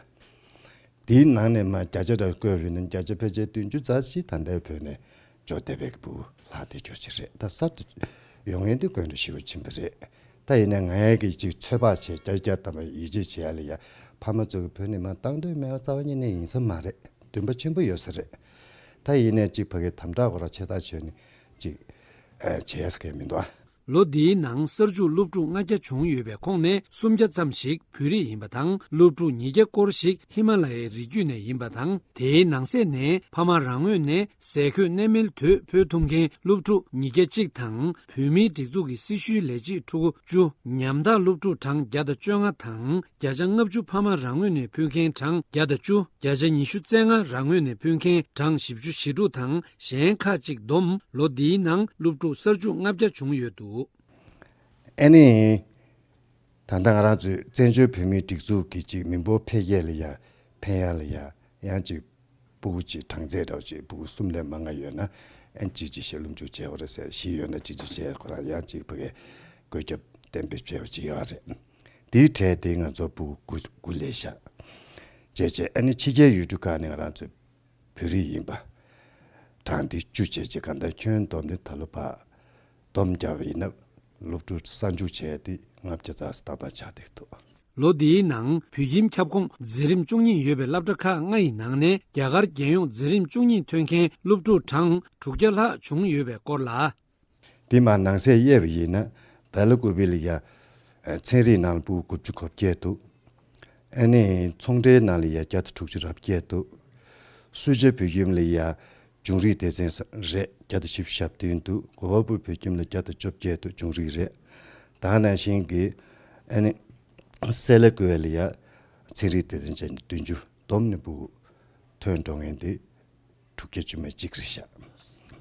དེའི་ནང་ནས་མར་བརྒྱ་ཆ་ར་བཀོད་པ་ཡིན་ན་བརྒྱ་ཆ་ཕལ་ཆེར་བདུན་ཅུ་ཙམ་ཞིག་ད་ལྟའི་བོད་ནས་འབྱོར་བསྡད་པའི་ཕྲུ་གུ་ལྷག་བསྡད་ཡོད་ཀྱི་རེད། ད་གསར་དུ་ཡོང་མཁན་དེ་དགོས་འདྲ་ཞེ་པོ་ཕྱིན་པ་རེད། ད་ཡིན་ནའི་ངས་ཀྱི་ཅིག་ཚོད་དཔག་བྱས་བརྒྱ་ཆ་བརྒྱ་ཐམ་པ་ཡིད་ཆེས་བྱེད་ཡ་ལ་ཡ་ཕ་མ་ཚོ་གིས་བོད་ནས་མར་བཏང་འདོད་མེད་པ་རྩ་བ་ཉིད་ནས་ཡིན་ས་མ་རེད། འདུན་པ་ཆེན་པོ་ཡོད་ས་རེད། ད་ཡིན་ནའི་ཅིག་ཕ་གིའི་དམ་དྲག་ཁོ་རང་ཆེ་ཐག་ཆོད་ནས་ཅིག་ཨ་བྱས་ས་གས་མི་འདུག་ཨ། ལོ་འདིའི་ནང་གསར་འཇུག་སློབ་ཕྲུག་ལྔ་བརྒྱ་བྱུང་ཡོད་པའི་ཁོངས་ནས་སུམ་བརྒྱ་ཙམ་ཞིག་བོད་རིགས་ཡིན་པ་དང་། སློབ་ཕྲུག་ཉིས་བརྒྱ་སྐོར་ཞིག་ཧི་མ་ལ་ཡའི་རི་རྒྱུད་ནས་ཡིན་པ་དང་། དེའི་ནང་གསེས་ནས་ཕ་མ་རང་ངོས་ནས་ཟས་གོས་གནས་མལ་དོད་ཕུལ་ཐུབ་མཁན་སློབ་ཕྲུག་ཉིས་བརྒྱ་གཅིག་དང་། བོད་མིའི་སྒྲིག་འཛུགས་ཀྱི་སྲི་ཞུའི་ལས་བྱེད་ཕྲུ་གུ་བཅུ། ཉམ་ཐག་སློབ་ཕྲུག་གྲངས་བརྒྱ་དང་བཅོ་ལྔ་དང་། བརྒྱ་ཆ་ལྔ་བཅུ་ཕ་མ་རང་ངོས་ནས་ཕུལ་མཁན་གྲངས་བརྒྱ་དང་བཅུ། བརྒྱ་ཆ་ཉི་ཤུ་རྩ་ལྔ་རང་ངོས་ནས་ཕུལ་མཁན་གྲངས་བཞི་བཅུ་ཞེ་དྲུག་དང་། གཞན་ཁག་ཅིག་བསྡོམས་ལོ་འདིའི་ནང་སློབ་ཕྲུག་གསར་འཇུག་ལྔ་བརྒྱ་བྱུང་ཡོད་འདུག། ཨ་ནི། ད་ལྟ་ང་རང་ཚོའི་བཙན་བྱོལ་བོད་མིའི་སྒྲིག་འཛུགས་ཀྱི་ཅིག་མི་འབོར་འཕེལ་རྒྱས་ལ་ཡ་ཕན་ཡ་ལ་ཡ་ཡང་ཅིག་ཕྲུ་གུ་ཅིག་གྲངས་ཚད་འདྲ་བོ་ཅིག་ཕྲུ་གུ་གསུམ་ལས་མང་ང་ཡོད་ན་ཨ་ཅིག་ཅིག་ཞིག་སློབ་འཇུག་བྱས་པ་རེད་ཟེར། བཞི་ཡོད་ན་ཅིག་ཅིག་བྱས། ཁོ་རང་ཡང་ཅིག་ཕ་གིའི་བཀོད་ཁྱབ་གཏན་འབེབས་བྱས་པ་ཅིག་ཡོད་རེད། དེའི་གྲས་དེ་ང་ཚོ་ཕྲུ་གུ་དགུ་དགུ་ལས་བཞག་བྱས་བྱས། ཨ་ནི་ཕྱི་རྒྱལ་ཡུལ་གྲུ་ཁག་ནས་ང་རང་ཚོའི་བོད་རིགས་ཡིན་པ་གྲངས་དེ་བཅུ་བྱས་བྱས། གང་ལྟར་ཁྱོན་བསྡོམས་ནས་ད་ལོ་བར་བསྡོམས་བརྒྱབ་པ་ཡིན་ན་སློབ་ཕྲུག་གསར་འཇུག་བྱས་ཏེ་ལྔ་བརྒྱ་ཙམ་ཏག་ཏག་ཆགས་བསྡད་འདུག། ལོ་འདིའི་ནང་བོད་ཁྱིམ་ཁྱབ་ཁོངས་འཛིན་རིམ་བཅུ་གཉིས་ཡོད་པའི་སློབ་གྲྭ་ཁག་ལྔ་ཡི་ནང་ནས་རྒྱ་གར་རྒྱལ་ཡོངས་འཛིན་རིམ་བཅུ་གཉིས་ཐོན་མཁན་སློབ་ཕྲུག་གྲངས་དྲུག་བརྒྱ་ལྷག་བྱུང་ཡོད་པའི་སྐོར་ལ། དེ་མར་ནང་གསེས་དབྱེ་བ་ཡིན་ན་བེ་ལ་ཀུ་པི་ལ་ཡ་ ཚན་རིག་ནང་ལ་ཕྲུ་གུ་དགུ་བཅུ་གོ་བརྒྱད་འདུག་ཨ་ནི་ཚོང་འབྲེལ་ནང་ལ་ཡ་བརྒྱ་དང་དྲུག་ཅུ་རེ་བརྒྱད་འདུག་སུ་ཇཱ་བོད་ཁྱིམ་ལ་ཡ་བྱུང་རིག་སྡེ་ཚན་རེད། བརྒྱ་དང་བཞི་བཅུ་ཞེ་བདུན་འདུག་གོ་བ་པུར་བོད་ཁྱིམ་ལ་བརྒྱ་དང་བཅོ་བརྒྱད་འདུག་བྱུང་རིག་རེད། ད་ནང་བཞིན་གྱི་ཨ་ནི་སེ་ལ་ཀུའེ་ལ་ཡ་ཚན་རིག་སྡེ་ཚན་བྱས་ནས་བདུན་ཅུ། བསྡོམས་ནས་ཕྲུ་གུ་ཐོན་འགྲོ་མཁན་དེ་དྲུག་བརྒྱ་བཅུ་མེད་གཅིག་རེད་ཤག་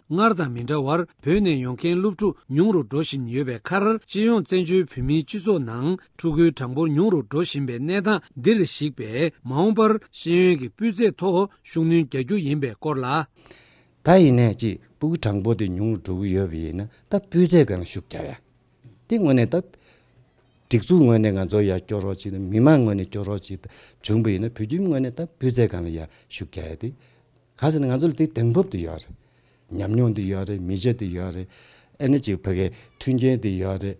སྔར་དང་མི་འདྲ་བར་བོད་ནས་ཡོང་མཁན་སློབ་ཕྲུག་ཉུང་རུ་འགྲོ་བཞིན་ཡོད་པའི་ཁར། སྤྱི་ཡོངས་བཙན་བྱོལ་བོད་མིའི་སྤྱི་ཚོགས་ནང་ཕྲུ་གུའི་གྲངས་འབོར་ཉུང་རུ་འགྲོ་བཞིན་པའི་གནས་སྟངས་འདིར་གཞིགས་པས། མ་འོངས་པར་ཤེས་ཡོན་གྱི་སྤུས་ཚད་ཐོག་ཤུགས་སྣོན་རྒྱག་རྒྱུ་ཡིན་པའི་སྐོར་ལ། ད་ཡིན་ནའི་ཅིག་ཕྲུ་གུ་གྲངས་འབོར་དེ་ཉུང་རུ་འགྲོ་གི་ཡོད་པ་ཡིན་ན། ད་སྤུས་ཚད་སྒང་ལ་ཤུགས་རྒྱག་ཡ། དེ་དངོས་གནས་ད་སྒྲིག་འཛུགས་ངོས་ནས་ང་ཚོ་ཡར་སྐྱོར་རོགས་བྱེད་དང་། མི་མང་ངོས་ནས་སྐྱོར་རོགས་བྱེད་དང་། བྱུང་བ་ཡིན་ན་བོད་ཁྱིམ་ངོས་ནས་ད་སྤུས་ཚད་སྒང་ལ་ཡར་ཤུགས་རྒྱག་ཡ་དེ། ག་ཟེར་ན་ང་ཚོ་ལ་དེ་གདེང་སྤོབས་དེ་ཡོད་རེད། ཉམས་མྱོང་དེ་ཡོད་རེད། མི་ཆ་དེ་ཡོད་རེད། ཨ་ནི་ཅིག་ཕ་གའི་མཐུན་རྐྱེན་དེ་ཡོད་རེད།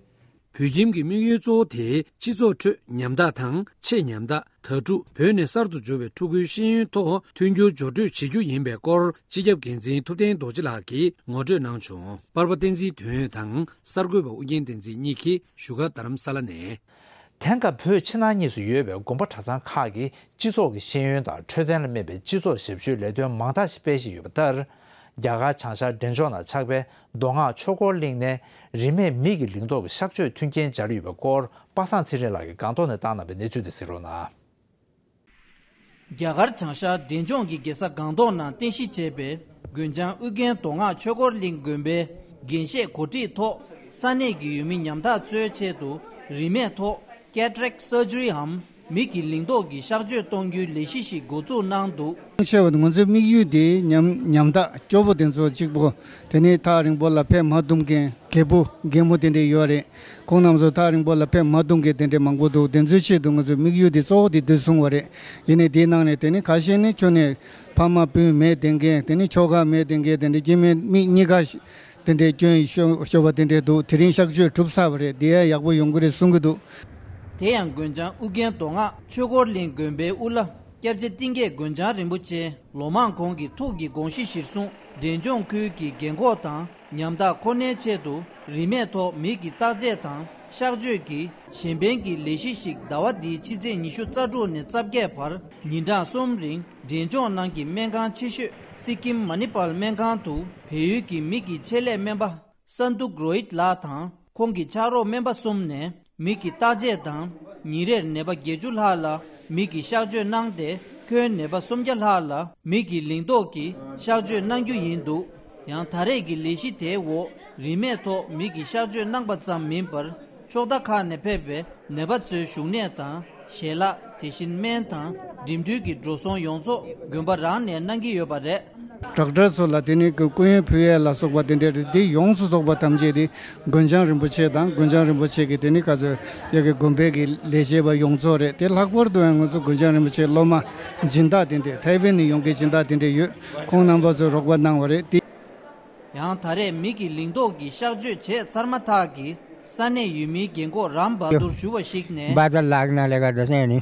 བོད་ཁྱིམ་གྱི་དམིགས་ཡུལ་གཙོ་བོ་དེ་སྤྱི་ཚོགས་ཁྲོད་ཉམ་ཐག་དང་ཆེས་ཉམ་ཐག། དྭ་ཕྲུག་བོད་ནས་གསར་དུ་འབྱོར་བའི་ཕྲུ་གུའི་ཤེས་ཡོན་ཐོག་མཐུན་འགྱུར་སྦྱོར་སྤྲོད་བྱེད་རྒྱུ་ཡིན་པའི་སྐོར། སྤྱི་ཁྱབ་འགན་འཛིན་ཐུབ་བསྟན་རྡོ་རྗེ་ལགས་ཀྱིས་ངོ་སྤྲོད་གནང་བྱུང་། པར་པ་བསྟན་འཛིན་དོན་ཡོད་དང་གསར་འགོད་པ་ཨུ་རྒྱན་བསྟན་འཛིན་གཉིས་ཀྱིས་བཞུགས་སྒར་རྡ་རམ་ས་ལ་ནས། དེང་སྐབས་བོད་ཕྱི་ནང་གཉིས་སུ་ཡོད་པའི་དགོན་པ་གྲྭ་ཚང་ཁག་གིས་སྤྱི་ཚོགས་ཀྱི་ཤེས་ཡོན་དང་འཕྲོད་བསྟེན་ལ་དམིགས་པའི་སྤྱི་ཚོགས་ཞབས་ཞུའི་ལས་དོན་མང་དག་ཞིག་སྤེལ་བཞིན་ཡོད་པ་ལྟར། རྒྱ་གར་བྱང་ཤར་འབྲས་ལྗོངས་ནང་ཆགས་པའི་མདོ་སྔགས་ཆོས་འཁོར་གླིང་ནས་རིན་མེད་མིག་གི་ལིང་ཏོག་གི་གཤག་བཅོས་མཐུན་རྐྱེན་སྦྱར་ཡོད་པའི་སྐོར། པ་སངས་ཚེ་རིང་ལགས་ཀྱིས་སྒང་ཏོག་ནས་བཏང་གནང་བའི་གནས་ཚུལ་དེ་གཟིགས་རོགས་གནང་། རྒྱ་གར་བྱང་ཤར་འབྲས་ལྗོངས་ཀྱི་རྒྱལ་ས་སྒང་ཏོག་ནང་རྟེན་གཞི་བྱས་པའི་དགོན་བྱང་ཨུ་རྒྱན་མདོ་སྔགས་ཆོས་འཁོར་གླིང་དགོན་པའི་འགན་བཞེས་གོ་སྒྲིག་ཐོག་ས་གནས་ཀྱི་ཡུལ་མི་ཉམ་ཐག་ཚོའི་ཆེད་དུ་རིན་མེད་ཐོག་Cataract Surgery འམ་མིག་གི་ལིང་ཏོག་གི་གཤག་བཅོས་གཏོང་རྒྱུའི་ལས་གཞི་ཞིག་འགོ་འཛུགས་གནང་འདུག་ཆེ་བ་ང་ཚོའི་དམིགས་ཡུལ་དེ་ཉམ་ཉམ་ཐག་སྐྱོ་པོ་དེ་ཚོ་གཅིག་པོ། དེ་ནས་ཐག་རིང་པོ་ལ་ཕེབས་མ་ཐུབ་མཁན། རྒད་པོ་རྒན་མོ་དེ་འདྲས་ཡོད་རེད། ཁོང་རྣམ་ཚོ་ཐག་རིང་པོ་ལ་ཕེབས་མ་ཐུབ་མཁན་དེ་འདྲས་མང་པོ་འདུག་དེ་ཚོའི་ཆེད་དུ་ང་ཚོའི་དམིགས་ཡུལ་དེ་གཙོ་བོ་དེ་འདི་བཟུང་བ་རེད། ཡིན་ནའི་དེའི་ནང་ནས་དེ་ནི་ཁ་ཤས་ནི་ཁྱོན་ནས་ཕ་མ་སྤུན་མེད་བསྡད་མཁན། དེ་ནི་ཁྱོ་ག་མེད་བསྡད་མཁན། དེ་འདྲས་སྐྱེ་དམན་མིག་གཉིས་ཀ་དེ་འདྲས་སྐྱོན་ཤོར་ཤོར་བ་དེ་འདྲས་འདུག་དེ་རིང་གཤག་བཅོས་གྲུབ་ཚར་བ་རེད། དེ་ཡང་ཡག་པོ་ཡོང་གི་རེད་གསུང་གི་འདུག་དེ་ཡང་དགོན་བྱང་ཨུ་རྒྱན་མདོ་སྔགས་ཆོས་འཁོར་གླིང་དགོན་པའི་དབུ་བླ་སྐྱབས་རྗེ་གཏིང་སྐྱེས་དགོན་བྱང་རིན་པོ་ཆེ་ལོ་མང་གོང་གི་ཐུགས་ཀྱི་དགོངས་གཞི་གཞིར་བཟུང་འབྲས་ལྗོངས་ཁུལ་གྱི་རྒན་འཁོགས་དང་ཉམ་ཐག་ཁོ་ནའི་ཆེད་དུ་རིན་མེད་ཐོག་མིག་གི་བརྟག་དཔྱད་དང་གཤག་བཅོས་ཀྱི་གཞན་ཕན་གྱི་ལས་གཞི་ཞིག་ཟླ་བ་འདིའི་ཕྱི་ཚེས་ཉི་ཤུ་རྩ་དྲུག་ནས་རྩ་བརྒྱད་བར་ཉིན་གྲངས་གསུམ་རིང་འབྲས་ལྗོངས་ནང་གི་སྨན་ཁང་ཆེ་ཤོས་སི་ཀིམ་མ་ནི་པཱལ་སྨན་ཁང་དུ་བལ་ཡུལ་གྱི་མིག་གི་ཆེད་ལས་སྨན་པ་སན་ཏུ་གྲོ་ཡིད་ལགས་དང་ཁོང་གི་ཕྱག་རོགས་སྨན་པ་གསུམ་ནས་མིག་གི་བརྟག་དཔྱད་དང་། ཉིན་རེར་ནད་པ་བརྒྱད་ཅུ་ལྷག་ལ་མིག་གི་གཤག་བཅོས་གནང་སྟེ། ཁྱོན་ནད་པ་སུམ་བརྒྱ་ལྷག་ལ་མིག་གི་ལིང་ཏོག་གི་གཤག་བཅོས་གནང་རྒྱུ་ཡིན་འདུག་ཡང་ད་རེས་ཀྱི་ལས་གཞི་དེའི་འོག་རིན་མེད་ཐོག་མིག་གི་གཤག་བཅོས་གནང་པ་ཙམ་མིན་པར། ཕྱོགས་མཐའ་ཁག་ནས་ཕེབས་པའི་ནད་པ་ཚོའི་བཞུགས་གནས་དང་། ཞལ་ལག་དེ་བཞིན་སྨན་དང་འགྲིམ་འགྲུལ་གྱི་འགྲོ་སོང་ཡོངས་རྫོགས་དགོན་པ་རང་ནས་གནང་གི་ཡོད་པ་རེད། ཌོག་ཊར་ཚོ་ལ་དེ་ནི་སྐུ་ཡོན་ཕུལ་ཡས་ལ་སོགས་པ་དེ་འདྲ་རེད། དེ་ཡོངས་སུ་རྫོགས་པ་ཐམས་ཅད་དེ་དགོན་བྱང་རིན་པོ་ཆེ་དང་། དགོན་བྱང་རིན་པོ་ཆེ་གི་དེ་ནི་ག་ཚོད་ཡ་གི་དགོན་པའི་གི་ལས་བྱེད་པ་ཡོངས་རྫོགས་རེད། དེ་ལྷག་པར་དུ་ཡང་ང་ཚོ་དགོན་བྱང་རིན་པོ་ཆེའི་སློབ་མ་སྦྱིན་བདག་དེ་འདྲས། ཐའེ་ཝན་ནས་ཡོང་མཁན་སྦྱིན་བདག་དེ་འདྲས་ཡོད། ཁོང་རྣམ་པ་ཚོས་རོགས་པ་གནང་བ་རེད། དེ། ཡང་ད་རེས་མིག་གི་ལིང་ཏོག་གི་གཤག་བཅོས་བྱས་ཚར་མ་ཐག་གི་ས་གནས་ཡུལ་མིའི་རྒན་འཁོགས་རམ་བ་དུར་ཞུ་བ་ཞིག་ནས། बादल लागनाले गर्दा चाहिँ नि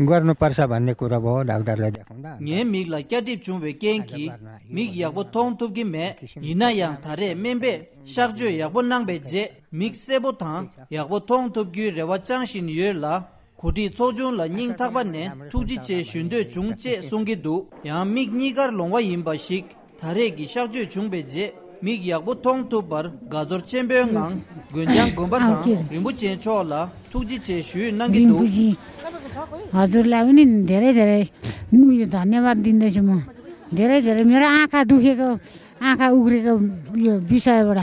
गर्नुपर्छ भन्ने कुरा भयो डाक्टरले देखाउँदा। ངའི་མིག་ལ་སྐྱ་གྲིབ་བྱུང་བའི་རྐྱེན་གྱིས་མིག་ཡག་པོ་མཐོང་ཐུབ་ཀྱི་མེད། ཡིན་ན་ཡང་ད་རེས་སྨན་པས་གཤག་བཅོས་ཡག་པོ་གནང་པའི་རྗེས་མིག་གསལ་པོ་དང་ཡག་པོ་མཐོང་ཐུབ་རྒྱུའི་རེ་བ་བཅང་བཞིན་ཡོད་ལ། གོ་སྒྲིག་ཚོགས་ཆུང་ལ་སྙིང་ཐག་པ་ནས་ཐུགས་རྗེ་ཆེ་ཞུ་འདོད་བྱུང་ཅེས་གསུང་གི་འདུག་ཡང་མིག་གཉིས་ཀར་ལོང་བ་ཡིན་པ་ཞིག་ད་རེས་ཀྱི་གཤག་བཅོས་བྱུང་བའི་རྗེས་མིག་ཡག་པོ་མཐོང་ཐུབ་པར་དགའ་ཚོར་ཆེན་པོའི་ངང་དགོན་བྱང་དགོན་པ་དང་རིན་པོ་ཆེ་མཆོག་ལ་ཐུགས་རྗེ་ཆེ་ཞུས་གནང་གི་འདུག रिम्पोछे हजुरलाई पनि धेरै धेरै धन्यवाद दिँदैछु म। धेरै धेरै मेरो आँखा दुखेको, आँखा उग्रेको यो विषयबाट।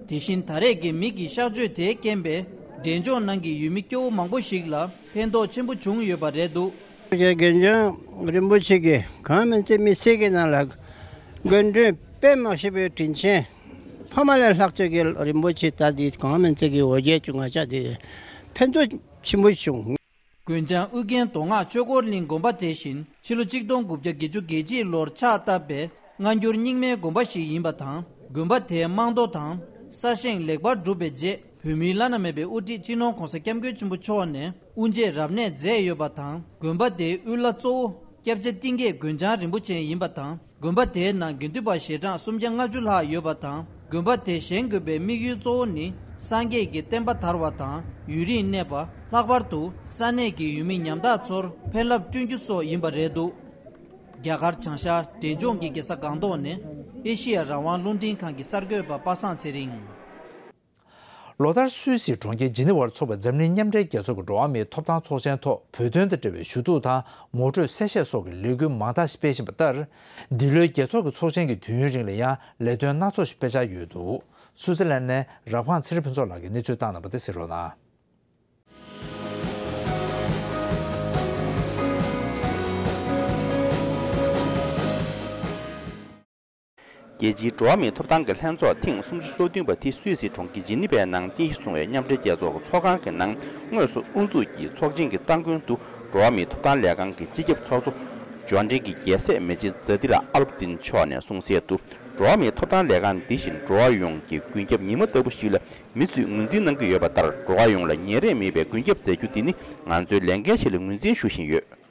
དེ་བཞིན་ད་རེས་ཀྱི་མིག་གི་གཤག་བཅོས་དེའི་རྐྱེན་པས་འབྲས་ལྗོངས་ནང་གི་ཡུལ་མི་སྐྱོ་བོ་མང་པོ་ཞིག་ལ་ཕན་ཐོགས་ཆེན་པོ་བྱུང་ཡོད་པ་རེད་འདུག་དགོན་བྱང་རིན་པོ་ཆེ་གིས་གང་མིན་ཚེ་མི་སེར་གྱི་ནང་ལ་དགོན་འདྲེན་དཔེ་མ་ཤེས་པའི་དྲིན་ཆེན། ཕ་མ་ལས་ལྷག་ཅིག་གི་རིན་པོ་ཆེ་ད་འདི་གང་མིན་ཚེ་གི་འོ་བརྒྱལ་བྱུང་ང་ཅག་འདི་ཕན་ཐོགས་ཆེན་པོ་བྱུང་། དགོན་བྱང་ཨུ་རྒྱན་མདོ་སྔགས་ཆོས་འཁོར་གླིང་དགོན་པ་དེ་བཞིན་ཕྱི་ལོ་ཆིག་སྟོང་དགུ་བརྒྱ་བརྒྱད་ཅུ་གྱ་གཅིག་ལོར་ཕྱག་བཏབ་པའི་སྔ་འགྱུར་རྙིང་མའི་དགོན་པ་ཞིག་ཡིན་པ་དང་། དགོན་པ་དེའི་རྨང་རྡོ་དང་གསར་བཞེངས་ལེགས་པར་གྲུབ་པའི་རྗེས། བོད་མིའི་བླ་ན་མེད་པའི་དབུ་ཁྲིད་སྤྱི་ནོར་༧གོང་ས་༧སྐྱབས་མགོན་ཆེན་པོ་མཆོག་ནས་དབུ་འབྱེད་རབ་གནས་མཛད་ཡོད་པ་དང་། དགོན་པ་དེའི་དབུ་བླ་གཙོ་བོ་སྐྱབས་རྗེ་གཏིང་སྐྱེས་དགོན་བྱང་རིན་པོ་ཆེ་ཡིན་པ་དང་། དགོན་པ་དེའི་ནང་དགེ་འདུན་པ་ཞལ་གྲངས་སུམ་བརྒྱ་ལྔ་བཅུ་ལྷག་ཡོད་པ་དང་། དགོན་པ་དེ་བཞེངས་དགོས་པའི་དམིགས་ཡུལ་གཙོ་བོ་ནི་ སངས་རྒྱས་ཀྱི་བསྟན་པ་དར་བ་དང་ཡུན་རིང་གནས་པ། ལྷག་པར་དུ་ས་གནས་ཀྱི་ཡུལ་མི་ཉམ་ཐག་ཚོར་ཕན་རླབས་བསྐྲུན་རྒྱུ་སོགས་ཡིན་པ་རེད་འདུག་རྒྱ་གར་བྱང་ཤར་འབྲས་ལྗོངས་ཀྱི་རྒྱལ་ས་སྒང་ཏོག་ནས་ཨེ་ཤེ་ཡ་རང་དབང་རླུང་འཕྲིན་ཁང་གི་གསར་འགོད་པ་པ་སངས་ཚེ་རིང་། ལོ་ལྟར་སུད་སིའི་གྲོང་ཁྱེར་ཇི་ནི་ཝར་འཚོགས་པའི་འཛམ་གླིང་མཉམ་འབྲེལ་རྒྱལ་ཚོགས་ཀྱི་འགྲོ་བ་མིའི་ཐོབ་ཐང་ཚོགས་ཆེན་ཐོག་བོད་དོན་དང་འབྲེལ་བའི་ཞུ་གཏུག་དང་ངོ་སྤྲོད་གསལ་བཤད་སོགས་ཀྱི་ལས་འགུལ་མང་དག་ཞིག་སྤེལ་བཞིན་པ་ལྟར། འདི་ལོའི་རྒྱལ་ཚོགས་ཀྱི་ཚོགས་ཆེན་གྱི་དུས་ཡུན་རིང་ལ་ཡང་ལས་དོན་སྣ་ཚོགས་ཤིག་སྤེལ་འཆར་ཡོད་འདུག་སུའུ་ཙི་ལན་ནས་རབ་ཁང་ཚེ་རིང་ཕུན་ཚོགས་ལགས་ཀྱིས་གནས་ཚུལ་བཏང་གནང་བ་དེ་གཟིགས་རོགས་གནང་། རྒྱལ་སྤྱིའི་འགྲོ་བ་མིའི་ཐོབ་ཐང་གི་ལྷན་ཚོགས་ཐེངས་སུམ་ཅུ་སོ་བདུན་པ་དེ་སུད་སི་གྲོང་ཁྱེར་ཇི་ནི་ཝའི་ནང་རྟེན་གཞི་བཟུང་བའི་མཉམ་འབྲེལ་རྒྱལ་ཚོགས་ཀྱི་ཚོགས་ཁང་གི་ནང་དངོས་སུ་དབུ་འཛུགས་ཀྱིས་ཚོགས་ཆེན་གྱི་སྟ་གོན་དུ་འགྲོ་བ་མིའི་ཐོབ་ཐང་ལས་ཁང་གི་སྤྱི་ཁྱབ་ཚོགས་གཙོ་འབྱོར་འབྲིང་གི་རྒྱལ་སྲས་མི་རྗེ་ཛ་ཏི་ར་ཨལ་པ་ཛིན་མཆོག་ནས་གསུངས་གསལ་དུ། འགྲོ་བ་མིའི་ཐོབ་ཐང་ལས་ཁང་འདི་བཞིན་འགྲོ་བ་ཡོངས་ཀྱི་མགོན་སྐྱབས་ཉི་མ་ལྟ་བུ་ཞིག་ལ་མི་ཚོས་ངོས་འཛིན་གནང་གི་ཡོད་པ་ལྟར། འགྲོ་བ་ཡོངས་ལ་ཉེ་རེས་མེད་པའི་མགོན་སྐྱབས་མཛད་རྒྱུ་འདི་ནི་ང་ཚོའི་ལས་འགན་ཞིག་ལ་ངོས་འཛིན་ཞུ་བཞིན་ཡོད།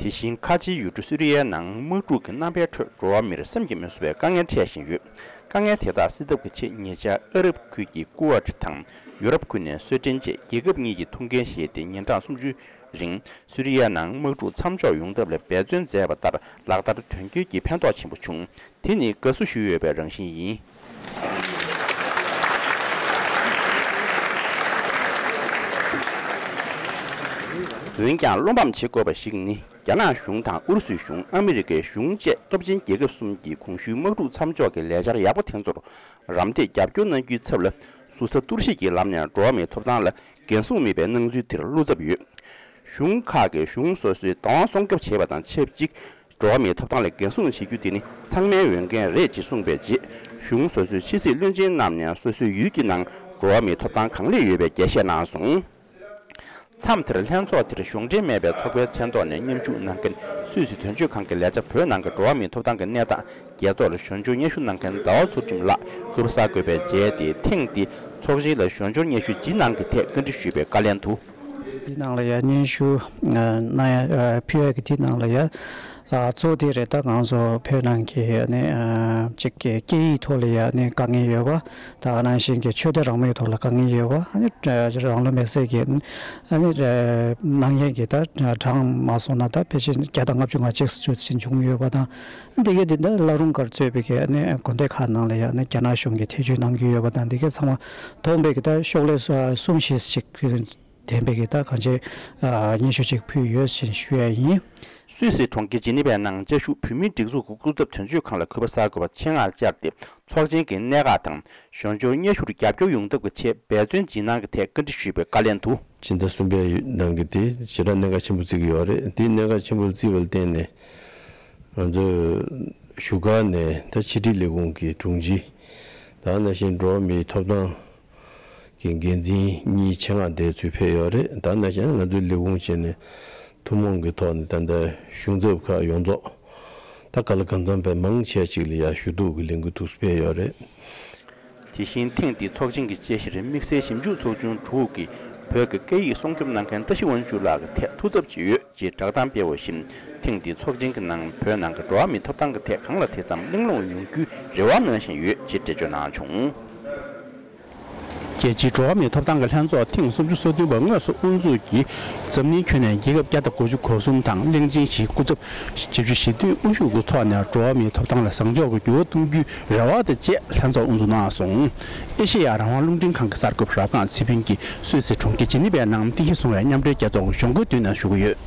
དེ་བཞིན་ཁ་ཆེའི་ཡུལ་གྲུ་སུ་རི་ཡའི་ནང་དམག་འཁྲུག་གི་རྣམ་པའི་ཁྲོད་འགྲོ་བ་མིར་བསམ་གྱིས་མི་ཁྱབ་པའི་དཀའ་ངལ་འཕྲད་བཞིན་ཡོད། དཀའ་ངལ་དེ་དག་སེལ་ཐབས་ཀྱི་ཆེད་ཉེ་ཆར་ཨ་རབ་ཁུལ་གྱི་ཀུ་ཝེད་དང་ཡུ་རོབ་ཁུལ་ནས་གསོལ་སྤྲིན་བཅས་རྒྱལ་ཁབ་གཉིས་ཀྱིས་ཐུགས་འགན་བཞེས་ཏེ་ཉིན་གྲངས་སུམ་ཅུའི་རིང་སུ་རི་ཡའི་ནང་དམག་འཁྲུག་མཚམས་འཇོག་ཡོང་ཐབས་ལ་འབད་བརྩོན་མཛད་པ་ལྟར་ལག་བསྟར་དོན་འཁྱོལ་གྱིས་ཕན་ཐོགས་ཆེན་པོ་བྱུང་། དེ་ནི་དགའ་བསུ་ཞུས་ཡོད་པའི་རང་བཞིན་ཡིན། འོན་ཀྱང་བློ་ཕམ་བྱེད་དགོས་པ་ཞིག་ནི། རྒྱ་ནག་གཞུང་དང་ཨུ་རུ་སུའི་གཞུང་། ཨ་མི་རི་ཀའི་གཞུང་བཅས་སྟོབས་ཆེན་རྒྱལ་ཁབ་གསུམ་གྱིས་གོང་ཞུས་དམག་འཁྲུག་མཚམས་འཇོག་གི་ལས་འཆར་ཡག་པོ་དེ་ཚོར་རམ་འདེགས་རྒྱབ་སྐྱོར་གནང་རྒྱུའི་ཚབ་ལ། ཟུར་ཟ་གཏོར་བཤིག་གི་ལམ་ནས་འགྲོ་བ་མིའི་ཐོབ་ཐང་ལ་འགན་སྲུང་མེད་པའི་སྣང་ཚུལ་དེར་བློ་འཚབ་ཡོད། གཞུང་ཁག་གིས་གཞུང་སོ་སོའི་བདག་དབང་སྲུང་སྐྱོབ་བྱེད་པ་དང་ཆབས་ཅིག་འགྲོ་བ་མིའི་ཐོབ་ཐང་ལ་འགན་སྲུང་བྱེད་རྒྱུ་དེ་ནི་ཚང་མའི་འོས་འགན་རེད་ཅེས་གསུངས་པའི་རྗེས། གཞུང་སོ་སོའི་ཕྱི་སྲིད་བློན་ཆེན་རྣམས་ནས་སོ་སོའི་ཡུལ་གྱི་ནང་འགྲོ་བ་མིའི་ཐོབ་ཐང་གང་ལེགས་ཡོད་པའི་རྒྱས་བཤད་གནང་སོང་། མཚམས་དེར་ལྷན་ཚོགས་དེར་གཞུང་འབྲེལ་མེད་པའི་ཚོགས་པའི་མཚན་ཐོག་ནས་མཉམ་ཞུགས་གནང་མཁན་སུད་སི་དོན་གཅོད་ཁང་གི་ལས་བྱ་བོད་ནང་གི་འགྲོ་བ་མིའི་ཐོབ་ཐང་གི་གནས་སྟངས་རྒྱལ་ཚོགས་ལ་ཞོར་འབྱོར་སྙན་ཞུ་གནང་མཁན་ཟླ་བ་ཚུལ་ཁྲིམས་ལགས་གུས་པ་གསར་འགོད་པས་མཇལ་ཏེ། ཐེངས་འདིའི་ཚོགས་ཆེན་ལ་ཞོར་འབྱོར་སྙན་ཞུ་ཇི་གནང་གི་ཐད་བཀའ་འདྲི་ཞུས་པའི་བཀའ་ལན་དུ། འདི་ནང་ལ་ཡང་སྙན་ཞུ་གནང་ཡ་ཕུལ་ཡ་གི་དེ་ནང་ལ་ཡ། གཙོ་བོ་དེ་རེད། ད་ང་ཚོ་བོད་ནང་གི་ནི་གཅིག་གི་སྐད་ཡིག་ཐོག་ལ་ཡ་ནི་དཀའ་ངལ་ཡོད་པ། ད་ག་ནང་བཞིན་གྱི་ཆོས་དད་རང་མོས་ཐོག་ལ་དཀའ་ངལ་ཡོད་པ། ཨ་ནི་རང་ལུས་མེར་སྲེག་གི་ཨ་ནི་གནང་མཁན་གྱི་ད་གྲངས་མ་སོང་ན་ད་ཕལ་ཆེར་བརྒྱ་དང་ལྔ་བཅུ་ང་གཅིག་ཙམ་བྱུང་ཡོད་པ་དང་། འདི་གའི་དེ་འདྲ་བླ་རུང་སྒར་གཙོས་པའི་གི་ཨ་ནི་དགོན་སྡེ་ཁག་ནང་ལ་ཡ་ནི་རྒྱ་ནག་གཞུང་གིས་ཐེ་བྱུས་གནང་གི་ཡོད་པ་དང་། འདི་གའི་ཚང་མ་བསྡོམས་པའི་གི་ད་ཤོག་ལྷེ་གསུམ་བཞི་ཞིག་ལྡན་པའི་གི་ད་གང་ཅི་སྙན་ཞུ་ཅིག་ཕུལ་ཡོད་ཅེས་ཞུ་ཡ་ཡིན། སུད་སི་གྲོང་ཁྱེར་ཇི་ནི་ཝའི་ནང་བཅའ་བཞུགས་བོད་མིའི་སྒྲིག་འཛུགས་ཀྱི་སྐུ་ཚབ་དོན་གཅོད་ཁང་ལ་གུས་པ་གསར་འགོད་པ་ཆེད་མངགས་བཅར་ཏེ། ཚོགས་ཆེན་གྱི་གནད་འགག་དང་ཞོར་འབྱོར་སྙན་ཞུར་རྒྱབ་སྐྱོར་ཡོང་ཐབས་ཀྱི་ཆེད་འབད་བརྩོན་ཇི་གནང་གི་ཐད་བཀའ་འདྲི་ཞུས་པའི་བཀའ་ལན་དུ། ཕྱི་ཟླ་གསུམ་པའི་ནང་གི་དེ་ཞེ་དྲག་གནད་འགག་ཆེན་པོ་བརྩི་གི་ཡོད་རེད། དེ་གནད་འགག་ཆེན་པོ་བརྩི་བ་ལ་བརྟེན་ནས་ང་ཚོས་བཞུགས་སྒར་ནས་ད་ཕྱི་དྲིལ་ལས་ཁུངས་ཀྱི་དྲུང་ཆེ། ད་ནང་བཞིན་འགྲོ་བ་མིའི་ཐོབ་ཐང་གི་འགན་འཛིན་གཉིས་ཆེད་མངགས་དེ་ཚུར་ཕེབས་ཡོད་རེད། ད་ནང་བཞིན་ང་ཚོའི་ལས་ཁུངས་བྱས་ནས་ཐུན་མོང་གི་ཐོག་ནས་ད་ལྟ་གཞུང་ཚབ་ཁག་ཡོངས་རྫོགས་ད་ག་ལ་གང་འཚམ་བས་མང་ཆེ་ཅིག་ལ་ཡ་ཞུ་གཏུག་གི་ལས་འགུལ་ཐུགས་སུ་ཕེབས་ཡོད་རེད། དེ་བཞིན་ཐེངས་འདིའི་ཚོགས་ཆེན་གྱི་དཔྱད་གཞིར་དམིགས་བསལ་ཞིབ་འཇུག་ཚོགས་ཆུང་དྲུག་གིས་བོད་ཀྱི་སྐད་ཡིག་སྲུང་སྐྱོབ་གནང་མཁན་བཀྲ་ཤིས་དབང་ཕྱུག་ལགས་ཀྱི་ཐད་ཐུགས་འཚབ་ཅིག་ཡོད། ཅེས་བསྒྲགས་གཏམ་སྤེལ་བ་བཞིན། ཐེངས་འདིའི་ཚོགས་ཆེན་གྱི་ནང་བོད་ནང་གི་འགྲོ་བ་མིའི་ཐོབ་ཐང་གི་ཐད་གང་ལ་དེ་ཙམ་གླེང་སློང་ཡོང་རྒྱུའི་རེ་བ་གནང་བཞིན་ཡོད་ཅེས་འགྲེལ་བརྗོད་གནང་བྱུང་། རྒྱལ་སྤྱིའི་འགྲོ་བ་མིའི་ཐོབ་ཐང་གི་ལྷན་ཚོགས་ཐེངས་སུམ་ཅུ་སོ་བདུན་པ་དངོས་སུ་དབུ་འཛུགས་ཀྱིས་འཛམ་གླིང་ཁྱོན་ནས་རྒྱལ་ཁབ་བརྒྱ་དང་གོ་བཅུ་གོ་གསུམ་དང་གླིང་ཆེན་བཞིའི་སྐུ་ཚབ་བཞི་བཅུ་ཞེ་བདུན་དབུ་བཞུགས་ཀྱི་ཐོག་ནས་འགྲོ་བ་མིའི་ཐོབ་ཐང་ལ་བཟང་ཕྱོགས་ཀྱི་འགྱུར་བ་གཏོང་རྒྱུའི་རེ་བ་དང་བཅས་ལྷན་ཚོགས་དབུ་འཛུགས་གནང་སོང་། ཨེ་ཤེ་ཡ་རང་དབང་རླུང་འཕྲིན་ཁང་གི་གསར་འགོད་པ་རབ་སྒང་ཚེ་ཕུན་གྱིས་སུད་སི་གྲོང་ཁྱེར་ཇི་ནི་ཝའི་ནང་རྟེན་གཞི་བཟུང་བའི་མཉམ་འབྲེལ་རྒྱལ་ཚོགས་ཀྱི་གཞུང་སྒོའི་མདུན་ནས་ཞུ་གི་ཡོད།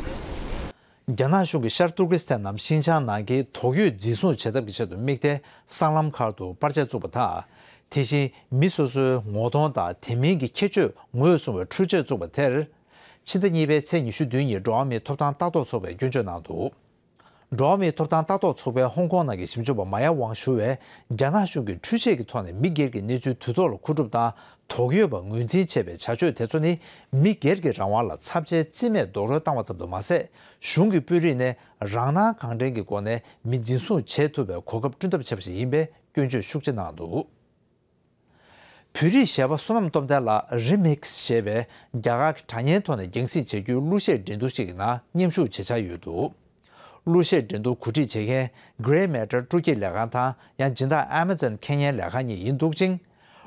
རྒྱ་ནག་གཞུང་གིས་ཤར་ཏུར་ཀི་སི་ཐན་ནམ་ཤིན་ཅང་ནང་གི་དོགས་ཡོད་འཛིན་བཟུང་བྱེད་ཐབས་ཀྱི་ཆེད་དུ་དམིགས་ཏེ་སྲང་ལམ་ཁག་ཏུ་པར་ཆས་བཙུགས་པ་དང་། དེ་བཞིན་མི་སོ་སོའི་ངོ་གདོང་དང་དེ་མིན་གྱི་ཁྱད་ཆོས་ངོས་བཟུང་བའི་འཕྲུལ་ཆས་བཙུགས་པ་དེར། ཕྱི་ཟླ་གཉིས་པའི་ཚེས་ཉི་ཤུ་བདུན་ཉིན་འགྲོ་བ་མིའི་ཐོབ་ཐང་ལྟ་རྟོག་ཚོགས་པས་སྐྱོན་བརྗོད་གནང་འདུག་འགྲོ་བ་མིའི་ཐོབ་ཐང་ལྟ་རྟོག་ཚོགས་པའི་ཧོང་ཀོང་ནང་གི་ཞིབ་འཇུག་པ་མ་ཡ་ཝང་ཞུ་བས། རྒྱ་ནག་གཞུང་གིས་འཕྲུལ་ཆས་ཀྱི་ཐོག་ནས་མི་སྒེར་གྱི་གནས་ཚུལ་དུས་ཐོག་ལ་མཁོ་སྒྲུབ་དང་དོགས་ཡོད་པ་ངོས་འཛིན་བྱས་པའི་བྱ་སྤྱོད་དེ་ཚོ་ནི། མི་སྒེར་གྱི་རང་དབང་ལ་ཚབས་ཆེའི་རྩིས་མེད་རྡོག་རོལ་བཏང་བ་ཙམ་དུ་མ་ཟད། གཞུང་གི་དཔོན་རིགས་ནས་རང་སྣང་གང་དྲན་གྱི་སྒོ་ནས་མི་འཛིན་བཟུང་བྱེད་ཐུབ་པའི་གོ་སྐབས་བསྐྲུན་ཐབས་བྱས་པ་ཞིག་ཡིན་པའི་སྐྱོན་བརྗོད་ཤུགས་ཆེ་གནང་འདུག་བོད་རིགས་གཞས་པ་བསོད་ནམས་སྟོབས་ལྡན་ལགས་རི་མིག་སི་ཞེས་པའི་རྒྱ་གར་གྱི་སྒྲ་སྙན་ཐོག་ནས་རྒྱང་སྲིང་བྱེད་རྒྱུའི་གླུ་གཞས་འགྲན་བསྡུར་ཞིག་གི་ནང་མཉམ་ཞུགས་བྱེད་འཆར་ཡོད་འདུག་གླུ་གཞས་འགྲན་བསྡུར་གོ་སྒྲིག་བྱེད་མཁན་Grey Matter་སྤྲོ་སྐྱིད་ལས་ཁང་དང་ཡང་སྦྱིན་བདག་Amazon་ཁེ་ཉན་ལས་ཁང་གཉིས་ཡིན་འདུག་ཅིང་།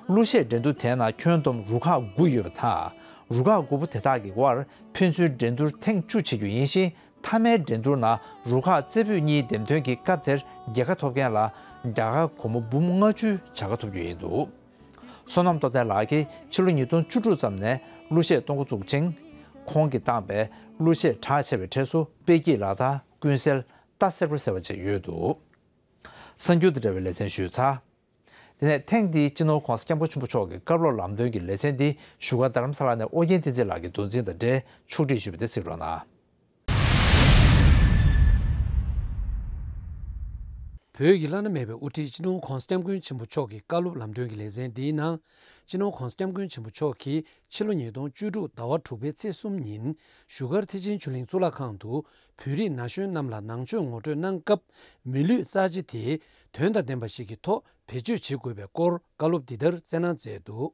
གླུ་གཞས་འགྲན་བསྡུར་དེའི་ནང་ཁྱོན་བསྡོམས་རུ་ཁག་དགུ་ཡོད་པ་དང་། རུ་ཁག་དགུ་པོ་དེ་དག་གི་དབར་ཕན་ཚུན་འགྲན་བསྡུར་ཐེངས་བཅུ་བྱེད་རྒྱུ་ཡིན་ཞིང་། མཐའ་མའི་འགྲན་བསྡུར་ནང་རུ་ཁག་རྩེ་ཕུད་གཉིས་འདེམས་ཐོན་གྱི་སྐབས་དེར་རྒྱལ་ཁ་ཐོབ་མཁན་ལ་རྒྱ་གར་སྒོར་མོ་འབུམ་ལྔ་བཅུའི་བྱ་དགའ་ཐོབ་རྒྱུ་ཡིན་འདུག་བསོད་ནམས་སྟོབས་ལྡན་ལགས་ཀྱིས་ཕྱི་ལོ་ཉིས་སྟོང་བཅུ་དྲུག་ཙམ་ནས་གླུ་གཞས་གཏོང་འགོ་བཙུགས་ཤིང་། ཁོང་གིས་བཏང་པའི་གླུ་གཞས་གྲགས་ཆེ་བའི་གྲས་སུ་དཔལ་སྐྱིད་ལག་རྟགས་ཀུན་གསལ་རྟ་སེར་པོ་ཟེར་བ་བཅས་ཡོད་འདུག་གསར་འགྱུར་དང་འབྲེལ་བའི་ལེ་ཚན་ཞུས་ཚར། དེ་ནས་ཐེངས་འདིའི་སྤྱི་ནོར་༸གོང་ས་༸སྐྱབས་མགོན་ཆེན་པོ་མཆོག་གི་བཀའ་སློབ་ལམ་སྟོན་གྱི་ལེ་ཚན་འདི་བཞུགས་སྒར་རྡ་རམ་ས་ལ་ནས་ཨོ་རྒྱན་བསྟན་འཛིན་ལགས་ཀྱིས་མདོ་འཛིན་དང་འབྲེལ་ཕྱོགས་སྒྲིག་ཞུས་པ་དེ་གཟིགས་རོགས་གནང་། བོད་ཀྱི་བླ་ན་མེད་པའི་དབུ་ཁྲིད་སྤྱི་ནོར་༸གོང་ས་༸སྐྱབས་མགོན་ཆེན་པོ་མཆོག་གི་བཀའ་སློབ་ལམ་སྟོན་གྱི་ལེ་ཚན་འདིའི་ནང་། སྤྱི་ནོར་༸གོང་ས་༸སྐྱབས་མགོན་ཆེན་པོ་མཆོག་གིས་ཕྱི་ལོ་ཉིས་སྟོང་བཅུ་དྲུག་ཟླ་བ་དྲུག་པའི་ཚེས་གསུམ་ཉིན་བཞུགས་སྒར་ཐེག་ཆེན་ཆོས་གླིང་གཙུག་ལག་ཁང་དུ་བོད་རིགས་ན་གཞོན་རྣམས་ལ་ནང་ཆོས་ངོ་སྤྲོད་གནང་སྐབས། མི་ལུས་རྩ་ཆེ་དེ་དོན་དང་ལྡན་པ་ཞིག་གི་ཐོག་བེད་སྤྱོད་བྱེད་དགོས་པའི་སྐོར་བཀའ་སློབ་འདི་ལྟར་སྩལ་གནང་མཛད་འདུག་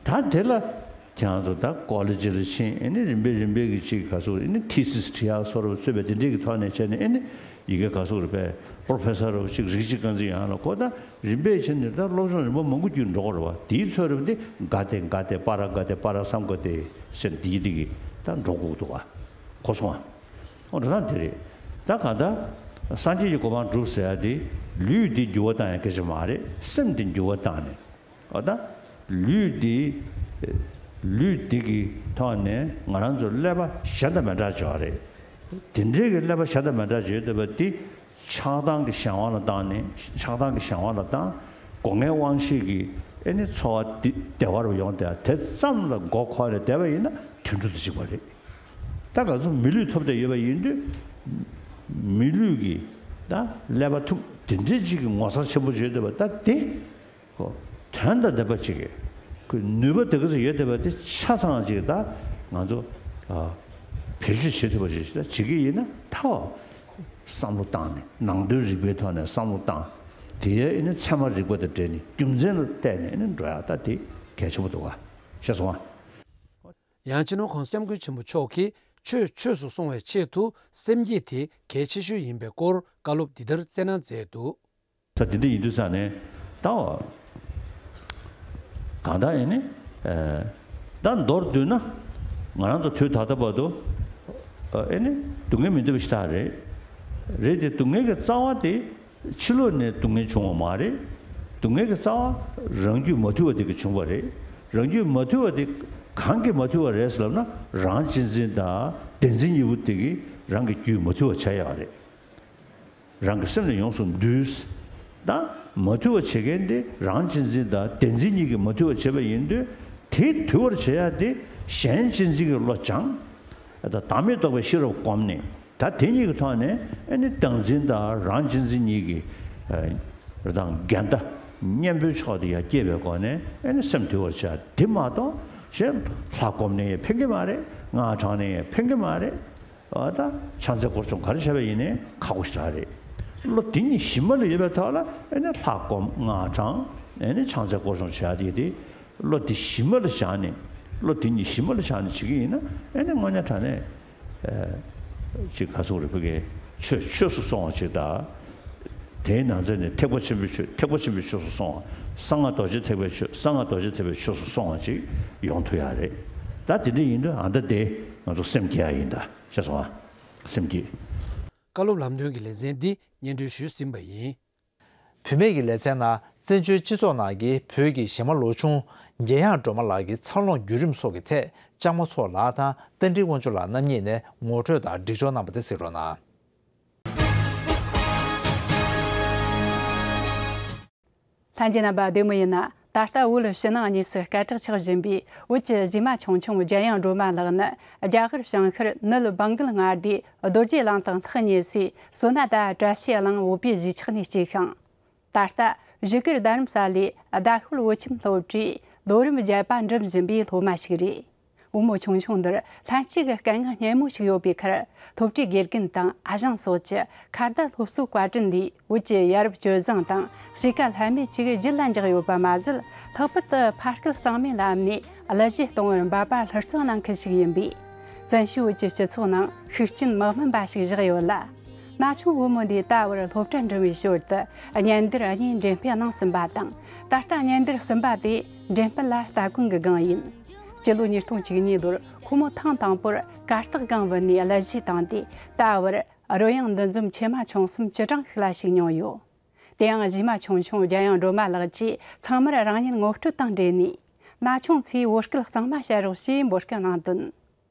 ད་དེ་ལ་ཁྱེད་རང་ཚོ་ད་ཀོ་ལེ་ཇི་ལ་ཕྱིན། ཨེ་ནི་རིམ་པས་རིམ་པས་ཀྱི་ཅིག་ག་ཟེར་ཨེ་ནི་ཐི་སིས་བྲི་ཡག་སོགས་རབ་གཙོས་པའི་དེ་འདྲས་ཀྱི་ཐོག་ནས་བྱས་ནས། ཨེ་ནི་ཡི་གེ་ག་ཟེར་རེད་པས། པོ་རོ་ཕེ་སར་རབ་ཅིག་རིགས་གཅིག་རྐང་འཛིན་ཡང་ལ་གོ། ད་རིམ་པས་བྱས་ནས་ད་སློབ་སྦྱོང་རིམ་པ་མང་པོ་བརྒྱུད་འགྲོ་གི་རེད་པ། དེའི་ཚོད་རེད་པ། དེ་ག་དེ་ག་དེ་པ་ར་ག་དེ་པ་ར་སམ་ག་དེ་ཟེར་འདི་འདི་གི་ད་འགྲོ་དགོས་འདུག་ག་གོ་སོང་ཨ། འོ་འདྲ་ན་དེ་རེད། ད་ག་ད་སངས་རྒྱས་ཀྱི་གོ་འཕང་སྒྲུབ་ཟེར་ཡ་དེ་ལུས་འདི་འགྱུར་བ་བཏང་ཡ་སྐད་ཆ་མ་རེད། སེམས་འདི་འགྱུར་བ་བཏང་ནས། འོ་ད་ལུས་འདི་ལུས་འདི་གི་ཐོག་ནས་ང་རང་ཚོ་ཀླད་པ་གཞན་དང་མི་འདྲ་བྱས་པ་རེད། དེ་འདྲའི་གི་ཀླད་པ་གཞན་དང་མི་འདྲ་བྱས་ཡོད་བསྡད་པ་འདི་ཆགས་སྡང་གི་གཞན་དབང་ལ་བཏང་ནས། ཆགས་སྡང་གི་གཞན་དབང་ལ་བཏང་། སྒོ་ངའི་དབང་ཤེས་ཀྱིས་ཨེ་ནི་འཚོ་བ་འདི་བདེ་བར་ཡོང་སྟེ་དེ་ཙམ་ལ་མགོ་འཁོར་ནས་བསྡད་པ་ཡིན་ན་དུད་འགྲོ་དང་གཅིག་པ་རེད། ད་ང་ཚོ་མི་ལུས་ཐོབ་བསྡད་ཡོད་པ་ཡིན་དུས། མི་ལུས་ཀྱི་ད་ཀླད་པ་ཐུབ་དེ་འདྲའི་ཅིག་གི་ངོ་མཚར་ཆེན་པོ་བརྗོད་འདོད་པ་ད་དེ་ཁོ་དོན་དང་ལྡན་པ་ཅིག་གི་ཁོའི་ནུས་པ་དེ་ག་ཚོད་ཡོད་བསྡད་པ་དེ་ཆ་ཚང་ཅིག་ད་ང་ཚོ་ཨ་བེད་སྤྱོད་བྱེད་ཐུབ་པ་ཅིག་ད་བྱེད་ཀྱི་ཡིན་ན། ད་བསམ་བློ་བཏང་ནས་ནང་དོན་རིག་པའི་ཐོག་ནས་བསམ་བློ་བཏང་། དེ་ཡས་ཨེ་ནི་ཚད་མ་རིག་པ་དང་འབྲེལ་ནས་རྒྱུ་མཚན་ལ་བལྟས་ནས་ཨེ་ནི་འགྲོ་ཡག་ད་དེ་གལ་ཆེན་པོ་འདུག་ག་ཤེས་སོང་ཨ། ཡང་སྤྱི་ནོར་༸གོང་ས་༸སྐྱབས་མགོན་ཆེན་པོ་མཆོག་གིས་ཆོས་ཆོས་སུ་སྲུང་བའི་ཆེད་དུ་སེམས་བསྐྱེད་དེ་གལ་ཆེ་ཤོས་ཡིན་པའི་སྐོར་བཀའ་སློབ་འདི་ལྟར་སྩལ་གནང་མཛད་འདུག་ད་དེ་འདྲ་ཡིན་དུས་ཙང་ནས་ད་གང་ལྟར་ཨེ་ནི་ད་མདོར་བསྡུས་ན་ང་རང་ཚོ་དུས་ད་ལྟ་བར་དུ་ཨེ་ནི་སྡུག་བསྔལ་མི་འདོད་པ་ཞིག་ད་རེད། རེད་དེ་སྡུག་བསྔལ་གྱི་རྩ་བ་དེ་ཕྱི་ལོགས་ནས་སྡུག་བསྔལ་བྱུང་བ་མ་རེད། སྡུག་བསྔལ་གྱི་རྩ་བ་རང་རྒྱུད་མ་དུལ་བ་དེ་གིས་བྱུང་བ་རེད། རང་རྒྱུད་མ་དུལ་བ་དེ་གང་གིས་མ་དུལ་བ་རེད་ཟེར་ལབ་ན། རང་གཅེས་འཛིན་དང་བདེན་འཛིན་གཉིས་པོ་དེ་གིས་རང་གི་རྒྱུད་མ་དུལ་བ་བྱས་ཡོད་རེད། རང་གི་སེམས་ལ་ཡོངས་སུ་འདུལ། ད་མ་དུལ་བ་བྱེད་མཁན་དེ་རང་གཅེས་འཛིན་དང་བདེན་འཛིན་གཉིས་ཀྱིས་མ་དུལ་བ་བྱེད་པ་ཡིན་དུས། དེ་དུལ་བར་བྱེད་ཡ་དེ་གཞན་གཅེས་འཛིན་གྱི་བློ་སྦྱང་། ད་བདག་མེད་རྟོགས་པའི་ཤེས་རབ་བསྒོམས་ནས། ད་དེ་གཉིས་ཀྱི་ཐོག་ནས་ཨེ་ནི་བདག་འཛིན་དང་རང་གཅེས་འཛིན་གཉིས་ཀྱི་ཨ་རང་འགལ་ཟླ་གཉེན་པོའི་ཕྱོགས་དེ་ཡར་སྐྱེས་པའི་སྒོ་ནས་ཨེ་ནི་སེམས་དུལ་བར་བྱ། དེ་མ་གཏོགས་གཞན་ལྷ་བསྒོམས་ནས་ཡང་ཕན་གྱི་མ་རེད། སྔགས་བགྲངས་ནས་ཡང་ཕན་གྱི་མ་རེད། ཨ་ད་ཕྱག་འཚལ་སྐོར་སྦྱོང་ག་རེ་བྱས་པ་ཡིན་ནའི་ཁག་པོ་ཞེ་དྲག་རེད། བློ་དེ་གཉིས་གཞི་མ་ལ་ཡོད་པའི་ཐོག་ལ་ཨེ་ནི་ལྷ་བསྒོམ། སྔགས་བགྲངས། ཨེ་ནི་ཕྱག་འཚལ་སྐོར་སྦྱོང་བྱ་ཡ་དེ་དེ། བློ་དེ་གཞི་མ་ལ་བཞག་ནས། བློ་དེ་གཉིས་གཞི་མ་ལ་བཞག་ནས་བྱེད་ཀྱི་ཡིན་ན། ཨེ་ནི་དངོས་གནས་དྲང་གནས་ཨེ་ཅིག་ག་ཟེར་དགོས་རེད། ཕ་གིའི་ཆོས་ཆོས་སུ་སོང་བ་ཅིག་དང་། དེའི་ནང་ཚན་ནས་ཐེག་པ་ཆེན་པོའི་ཆོས། ཐེག་པ་ཆེན་པོའི་ཆོས་སུ་སོང་བ། གསང་སྔགས་རྡོ་རྗེ་ཐེག་པའི་ཆོས། གསང་སྔགས་རྡོ་རྗེ་ཐེག་པའི་ཆོས་སུ་སོང་བ་ཅིག་ཡོང་ཐུབ་ཡ་རེད། ད་དེ་འདྲ་ཡིན་དུས་ཨ་ད་དེ་ང་ཚོ་སེམས་བསྐྱེད་ཡ་ཡིན་ད། ཤེས་སོང་ཨ། སེམས་བསྐྱེད། བཀའ་སློབ་ལམ་སྟོན་གྱི་ལེ་ཚན་འདི་སྙན་སྒྲོན་ཞུས་ཟིན་པ་ཡིན། བུད་མེད་ཀྱི་ལེ་ཚན་ནང་བཙན་བྱོལ་སྤྱི་ཚོགས་ནང་གི་བོད་ཀྱི་གཞས་མ་ལོ་ཆུང་རྒྱལ་དབྱངས་སྒྲོལ་མ་ལགས་ཀྱི་འཚར་ལོངས་བརྒྱུད་རིམ་སོགས་ཀྱི་ཐད་ལྕམ་མོ་མཚོ་ལགས་དང་རྟ་མགྲིན་དབང་ཕྱུག་ལགས་རྣམ་གཉིས་ནས་ངོ་སྤྲོད་དང་སྒྲིག་སྦྱོར་གནང་བ་དེ་གཟིགས་རོགས་གནང་། ལྷན་རྒྱས་རྣམ་པ་བདེ་མོ་ཡིན་ན། ད་ལྟ་བོད་ཕྱི་ནང་གཉིས་སུ་སྐད་གྲགས་ཆགས་བཞིན་པའི་བོད་ཀྱི་གཞས་མ་ཆུང་ཆུང་རྒྱལ་དབྱངས་སྒྲོལ་མ་ལགས་ནི། རྒྱ་གར་བྱང་ཤར་ནུབ་བང་གལ་མངའ་སྡེའི་རྡོ་རྗེ་གླིང་དང་ཐག་ཉེ་སའི་སོ་ན་ད་བཀྲ་ཤིས་གླིང་བོད་པའི་གཞིས་ཆགས་ནས་སྐྱེས་ཤིང་། ད་ལྟ་བཞུགས་སྒར་རྡ་རམ་ས་ལའི་ཟླ་ཤོད་བོད་ཁྱིམ་སློབ་གྲྭའི་མདོ་རིམ་བརྒྱད་པ་འགྲིམ་བཞིན་པའི་སློབ་མ་ཞིག་རེད། བུ་མོ་ཆུང་ཆུང་འདིར་ལྷན་སྐྱེས་ཀྱི་སྐད་ངག་སྙན་མོ་ཞིག་ཡོད་པའི་ཁར། སློབ་གྲྭའི་དགེ་རྒན་དང་ཨ་ཞང་སོགས་ཀྱི་ཁ་བརྡ་སློབ་གསོའི་བཀའ་དྲིན་ལས། བོད་ཀྱི་ཡ་རབས་སྤྱོད་བཟང་དང་གཤིས་ཀ་ལྷད་མེད་ཅིག་རྒྱུད་ལ་འཇགས་ཡོད་པ་མ་ཟད། ལྷག་པར་དུ་ཕ་སྐད་གཙང་མའི་ལམ་ནས་གླུ་གཞས་གཏོང་བར་འབད་པ་ལྷུར་བརྩོན་གནང་མཁན་ཞིག་ཡིན་པས། བཙན་བྱོལ་བོད་ཀྱི་སྤྱི་ཚོགས་ནང་ཤུགས་རྐྱེན་མི་དམན་པ་ཞིག་བཞག་ཡོད་ལ། ན་ཆུང་བུ་མོ་འདིས་ད་བར་སློབ་གྲྭ་འགྲིམ་པའི་ཞོར་དུ་སྙན་དར་གཉིས་འགྲེམས་སྤེལ་གནང་ཟིན་པ་དང་། ད་ལྟ་སྙན་དར་གསུམ་པ་དེ་ འགྲེམས་སྤེལ་ལ་སྟ་གོན་གྱི་སྒང་ཡིན། སྤྱི་ལོ་ཉིས་སྟོང་བཅུ་གཉིས་ལོར་ཁོ་མོ་ཐེངས་དང་པོར་གར་སྟེགས་སྒང་བུད་ནས་གླུ་གཞས་བཏང་སྟེ། ད་བར་རོལ་དབྱངས་འདུ་འཛོམས་ཆེ་མ་ཆུང་གསུམ་བཅུ་གྲངས་ཤིག་ལ་ཞུགས་མྱོང་ཡོད། དེ་ཡང་གཞས་མ་ཆུང་ཆུང་རྒྱལ་ཡང་སྒྲོལ་མ་ལགས་ཀྱིས་ཚང་མར་རང་ཉིད་ངོ་སྤྲོད་དང་འབྲེལ་ནས། ན་ཆུང་ཚོས་བོད་སྐད་གཙང་མ་བཤད་རོགས་ཞེས་འབོད་སྐུལ་གནང་དོན།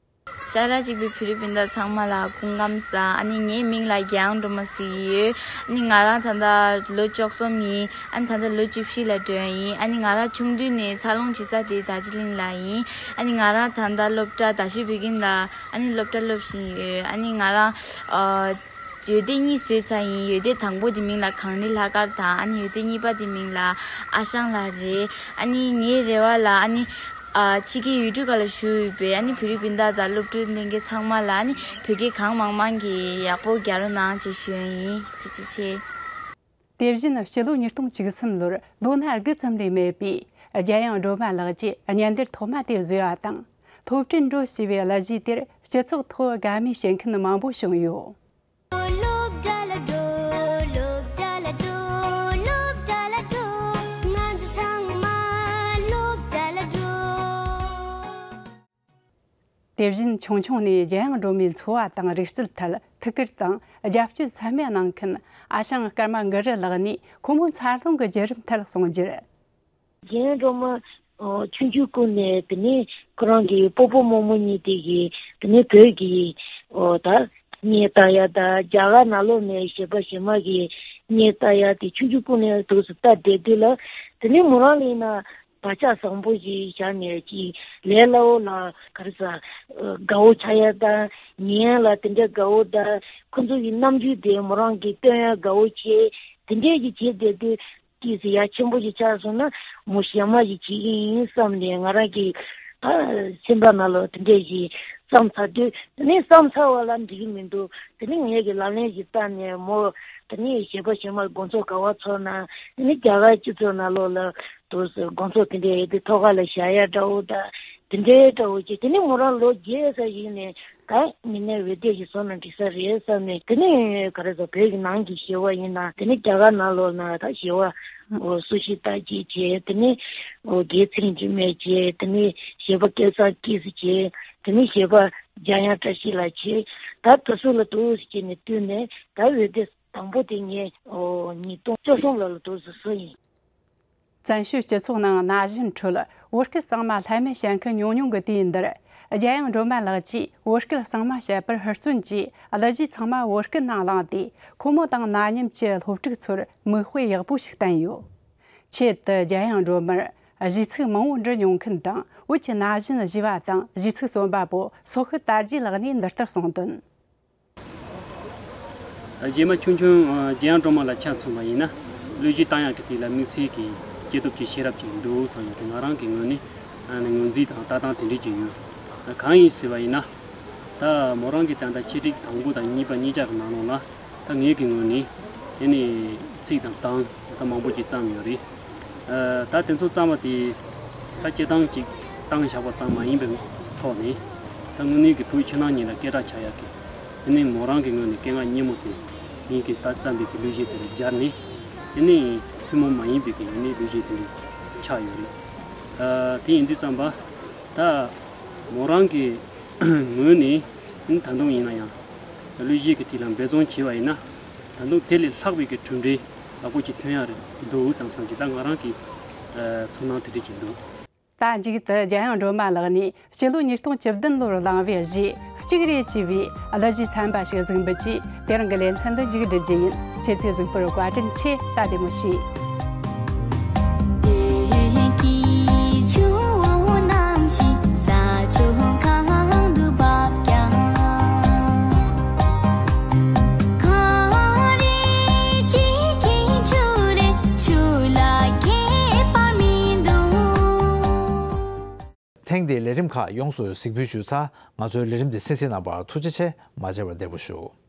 ཤ་ར་གཅིག་པའི་བོད་རིགས་སྤུན་ཟླ་ཚང་མ་ལ་སྐུ་ཁམས་བཟང་། ཨ་ནི་ངའི་མིང་ལ་རྒྱལ་ཡང་སྒྲོལ་མ་ཟེར་གྱི་ཡོད། ཨ་ནི་ང་རང་ད་ལྟ་ལོ་བཅུ་གསུམ་ཡིན། ཨ་ནི་ད་ལྟ་ལོ་བཅུ་བཞི་ལ་འགྲོ་ཡིན། ཨ་ནི་ང་རང་ཆུང་དུས་ནས་འཚར་ལོངས་བྱེད་ས་དེ་རྡོ་རྗེ་གླིང་ལ་ཡིན། ཨ་ནི་ང་རང་ད་ལྟ་སློབ་གྲྭ་རྡོ་ཆས་བོད་ཁྱིམ་ལ་ཨ་ནི་སློབ་གྲྭ་སློབ་བཞིན་ཡོད། ཨ་ནི་ང་རང་ཨ། ཡོལ་འདྲི་གཉིས་བཟོས་ཚར་ཡིན། ཡོལ་འདྲི་དང་པོ་དེ་མིང་ལ་གངས་རི་ལྷ་དཀར་དང་། ཨ་ནི་ཡོལ་འདྲི་གཉིས་པ་དེ་མིང་ལ་ཨ་ཞང་ལགས་རེད། ཨ་ནི་ངའི་རེ་བ་ལ་ཨ་ནི་ཨ་ཕྱི་རྒྱལ་ཡུལ་གྲུ་ཁག་ལ་བཞུགས་ཡོད་པའི་ཨ་ནི་བོད་རིགས་སྤུན་ཟླ་དང་སློབ་ཕྲུག་ལྷན་རྒྱས་ཚང་མ་ལ་ཨ་ནི་བོད་སྐད་གང་མང་མང་གིས་ཡག་པོ་རྒྱག་རོགས་གནང་ཅེས་ཞུ་ཡ་ཡིན། ཐུགས་རྗེ་ཆེ། དེ་བཞིན་སྤྱི་ལོ་ཉིས་སྟོང་བཅུ་གསུམ་ལོར་ལོ་ན་དགུ་ཙམ་ལས་མེད་པའི་རྒྱལ་ཡང་སྒྲོལ་མ་ལགས་ཀྱིས་སྙན་དེབ་ཐོག་མ་དེ་བཟོས་པ་དང་། སློབ་གྲྭར་འགྲོ་ཞེས་པའི་གླུ་གཞས་དེར་སྤྱི་ཚོགས་ཐོག་དགའ་མོས་བྱེད་མཁན་མང་པོ་བྱུང་ཡོད། སློབ་གྲྭ་ལ་འགྲོ། སློབ་གྲྭ་ལ་འགྲོ། སློབ་གྲྭ་ལ་འགྲོ། ང་ཚོ་ཚང་མ་སློབ་གྲྭ་ལ་འགྲོ། དེ་བཞིན་ཆུང་ཆུང་ནས་རྒྱལ་ཡང་སྒྲོལ་མའི་འཚོ་བ་དང་རིག་རྩལ་ཐད་ཐུགས་ཁུར་དང་རྒྱབ་སྐྱོར་ཚད་མེད་གནང་མཁན་ཨ་ཞང་ཀརྨ་གུ་རུ་ལགས་ནས་ཁོ་མོའི་འཚར་ལོངས་ཀྱི་བརྒྱུད་རིམ་ཐད་གསུངས་རྒྱུར། རྒན་སྒྲོལ་མ་ཆུང་ཆུང་སྐབས་ནས་དེ་ནས་ཁོ་རང་གི་སྤོ་བོ་རྨོ་མོ་གཉིས་དེ་གིས་དེ་ནས་བོད་ཀྱི་ད་སྙན་བཏང་ཡ་དང་། རྒྱ་གར་ནང་ལོགས་ནས་གཞས་པ་གཞས་མ་གི་སྙན་བཏང་ཡ་དེ་ཆུང་ཆུང་སྐབས་ནས་འདུག་སེ་ལྟ་བསྡད་དུས་ལ། དེ་ནས་མོ་རང་ལ་ཡིན་ན་བག་ཆགས་བཟང་པོ་ཞིག་བཞག་ནས་ཅིག་ལས་སླ་བོ་ལ་ག་རེ་ཟ། དགའ་བོ་ཆགས་ཡ་དང་། ཉན་ཡ་ལ་དེ་འདྲ་དགའ་བོ་དང་། ཁོ་ཚོ་གི་རྣམ་འགྱུར་དེ་མོ་རང་གིས་སྟོན་ཡ་དགའ་བོ་བྱས། དེ་འདྲས་ཀྱི་བྱས་བསྡད་དུས། ཏོག་ཙམ་ཡ་ཆེན་པོ་ཞིག་ཆགས་སོང་ན་མོ་གཞས་མ་ཞིག་བྱེད་ཀྱི་ཡིན་བསམ་ནས། ང་རང་གི་ད་སེམས་པ་ནང་ལ་དེ་འདྲས་ཞིག་བསམ་ཚར་དུས། དེ་ནས་བསམ་ཚར་བ་ལ་འགྲིག་གི་མི་འདུག་དེ་ནས་ངས་ཀྱི་ལག་ལེན་ཞིག་བསྟར་ནས། མོ་དེ་ནས་གཞས་པ་གཞས་མ་དགོང་ཚོགས་ག་བ་ཚོགས་ན། དེ་ནས་རྒྱ་གར་སྤྱི་ཚོགས་ནང་ལོགས་ལ་དུས་སུ་དགོང་ཚོགས་དེ་འདྲས་ཡོད་དུས་ཐོག་ཁ་ལ་བཞག་ཡ་འདྲ་བོ་དང་། དེ་འདྲའི་འདྲ་བོ་ཅིག་དེ་ནས་མོ་རང་ལོ་བརྒྱད་ཙམ་ཞིག་ནས་ད་མི་ནས་འོད་སྡེར་ཞིག་བཟོ་ན་འགྲིག་ས་རེད་བསམ་ནས། དེ་ནས་ག་རེ་ཟེར། བོད་ཀྱི་ནང་གི་གཞས་པ་ཡིན་ན། དེ་ནས་རྒྱ་གར་ནང་ལོགས་ན་ད་གཞས་པ་ཨོ་སུ་ཤི་ཏཱ་ཅིག་བྱས། དེ་ནས་ཨོ་རྒྱལ་ཚེ་རིང་འཇིགས་མེད་བྱས། དེ་ནས་གཞས་པ་སྐལ་བཟང་སྐྱིད་བྱས། དེ་ནས་གཞས་པ་འཇམ་དབྱངས་བཀྲ་ཤིས་ལགས་བྱས། ད་དེ་ཚོ་ལ་འདུག་སེ་བྱས་ནས་བསྟུན་ནས། ད་འོད་སྡེར་དང་པོ་དེ་ངས་ཨོ་ཉིས་སྟོང་བཅུ་གསུམ་ལོ་ལ་འདུག་སེ་བཟོས་ཡིན། བཙན་བྱོལ་སྤྱི་ཚོགས་ནང་ན་གཞོན་ཁྲོད་བོད་སྐད་གཙང་མ་ལྷད་མེད་བཤད་མཁན་ཉུང་ཉུང་གི་དུས་འདིར། རྒྱལ་ཡང་སྒྲོལ་མ་ལགས་ཀྱིས་བོད་སྐད་གཙང་མ་བཤད་པར་ཧུར་བརྩོན་གྱིས། གླུ་གཞས་ཚང་མ་བོད་སྐད་ནང་བླངས་ཏེ། ཁོ་མོ་དང་ན་མཉམ་གྱི་སློབ་ཕྲུག་ཚོར་མིག་དཔེ་ཡག་པོ་ཞིག་བསྟན་ཡོད། ཆེད་དུ་རྒྱལ་ཡང་སྒྲོལ་མར་གཞས་ཚིག་མང་བོ་འབྲི་མྱོང་མཁན་དང་། བོད་ཀྱི་ན་གཞོན་གཞས་པ་དང་གཞས་ཚིག་རྩོམ་པ་པོ་སོག་ཤི་དར་རྒྱས་ལགས་ནས་འདི་ལྟར་གསུངས་དོན། རྗེས་མ་ཆུང་ཆུང་རྒྱལ་ཡང་སྒྲོལ་མ་ལ་ཆ་མཚོན་པ་ཡིན་ན། གླུ་གཞས་བཏང་ཡག་གི་དེ་ལ་དམིགས་བསལ་གྱི་སྐྱེས་སྟོབས་ཀྱི་ཤེས་རབ་ཅིག་འདུག་བསམ་ཡག་གི་ང་རང་གི་ངོས་ནས་ངོས་འཛིན་དང་ལྟ་སྟངས་དེ་འདྲས་ཅིག་ཡོད། གང་ཡིན་ཟེར་བ་ཡིན་ན། ད་མོ་རང་གི་ད་ལྟ་ཆེད་སྒྲིག་དང་པོ་དང་གཉིས་པ་གཉིས་ཆ་གི་ནང་ལོགས་ལ། ད་ངེད་ཀྱི་ངོས་ནས་དེ་ནི་ཚིག་དང་གདངས་ད་མང་པོ་ཅིག་བརྩམས་ཡོད་རེད། ད་དེ་ཚོ་བརྩམས་པ་དེ་ད་སྤྱིར་བཏང་ཅིག་བཏང་བཞག་པ་ཙམ་མ་ཡིན་པའི་ཐོག་ནས། ད་དངོས་གནས་ཀྱི་བོད་ཕྱི་ནང་གཉིས་ལ་སྐད་གྲགས་ཆགས་ཡག་གི། དེ་ནས་མོ་རང་གི་ངོས་ནས་སྐད་ངག་སྙན་མོ་དེ་ངེད་ཀྱིས་ད་བརྩམས་པའི་གི་གླུ་གཞས་དེ་ལ་སྦྱར་ནས། དེ་ནས་ཐུན་མོང་མ་ཡིན་པའི་གི་ངོས་ནས་གླུ་གཞས་དེ་འདྲ་ཆགས་ཡོད་རེད། དེ་ཡིན་དུས་ཙམ་པ་ད་མོ་རང་གི་ངོས་ནས་ད་དུང་ཡིན་ན་ཡང་གླུ་གཞས་ཀྱི་ཐད་ལ་འབད་བརྩོན་བྱས་པ་ཡིན་ན། ད་དུང་དེ་ལས་ལྷག་པའི་གི་གྲུབ་འབྲས་ཡག་པོ་ཅིག་ཐོན་ཡག་རེད་འདུག་བསམ་བསམ་གྱི་ད་ང་རང་གི་ཚོར་སྣང་དེ་འདྲ་ཅིག་འདུག་ད་མཇུག་ཏུ་རྒྱལ་ཡང་སྒྲོལ་མ་ལགས་ནས་སྤྱི་ལོ་ཉིས་སྟོང་བཅུ་བདུན་ལོར་བླངས་པའི་གཞས་གཅིག་རེ་ཅེས་པའི་གླུ་གཞས་ཚན་པ་ཞིག་གཟིགས་འབུལ་གྱིས་དེ་རིང་གི་ལེ་ཚན་འདི་མཇུག་སྒྲིལ་རྒྱུ་ཡིན། ཁྱེད་ཚོས་གཟིགས་པར་བཀའ་དྲིན་ཆེ། ད་བདེ་མོ་བྱོས། ཐེངས་འདིའི་ལས་རིམ་ཁག་ཡོངས་སུ་གཟིགས་འབུལ་ཞུས་ཚར། ང་ཚོའི་ལས་རིམ་འདི་གསན་གཟིགས་གནང་བར་ཐུགས་རྗེ་ཆེ། མ་མཇལ་བར་བདེ་པོ་བཞུགས།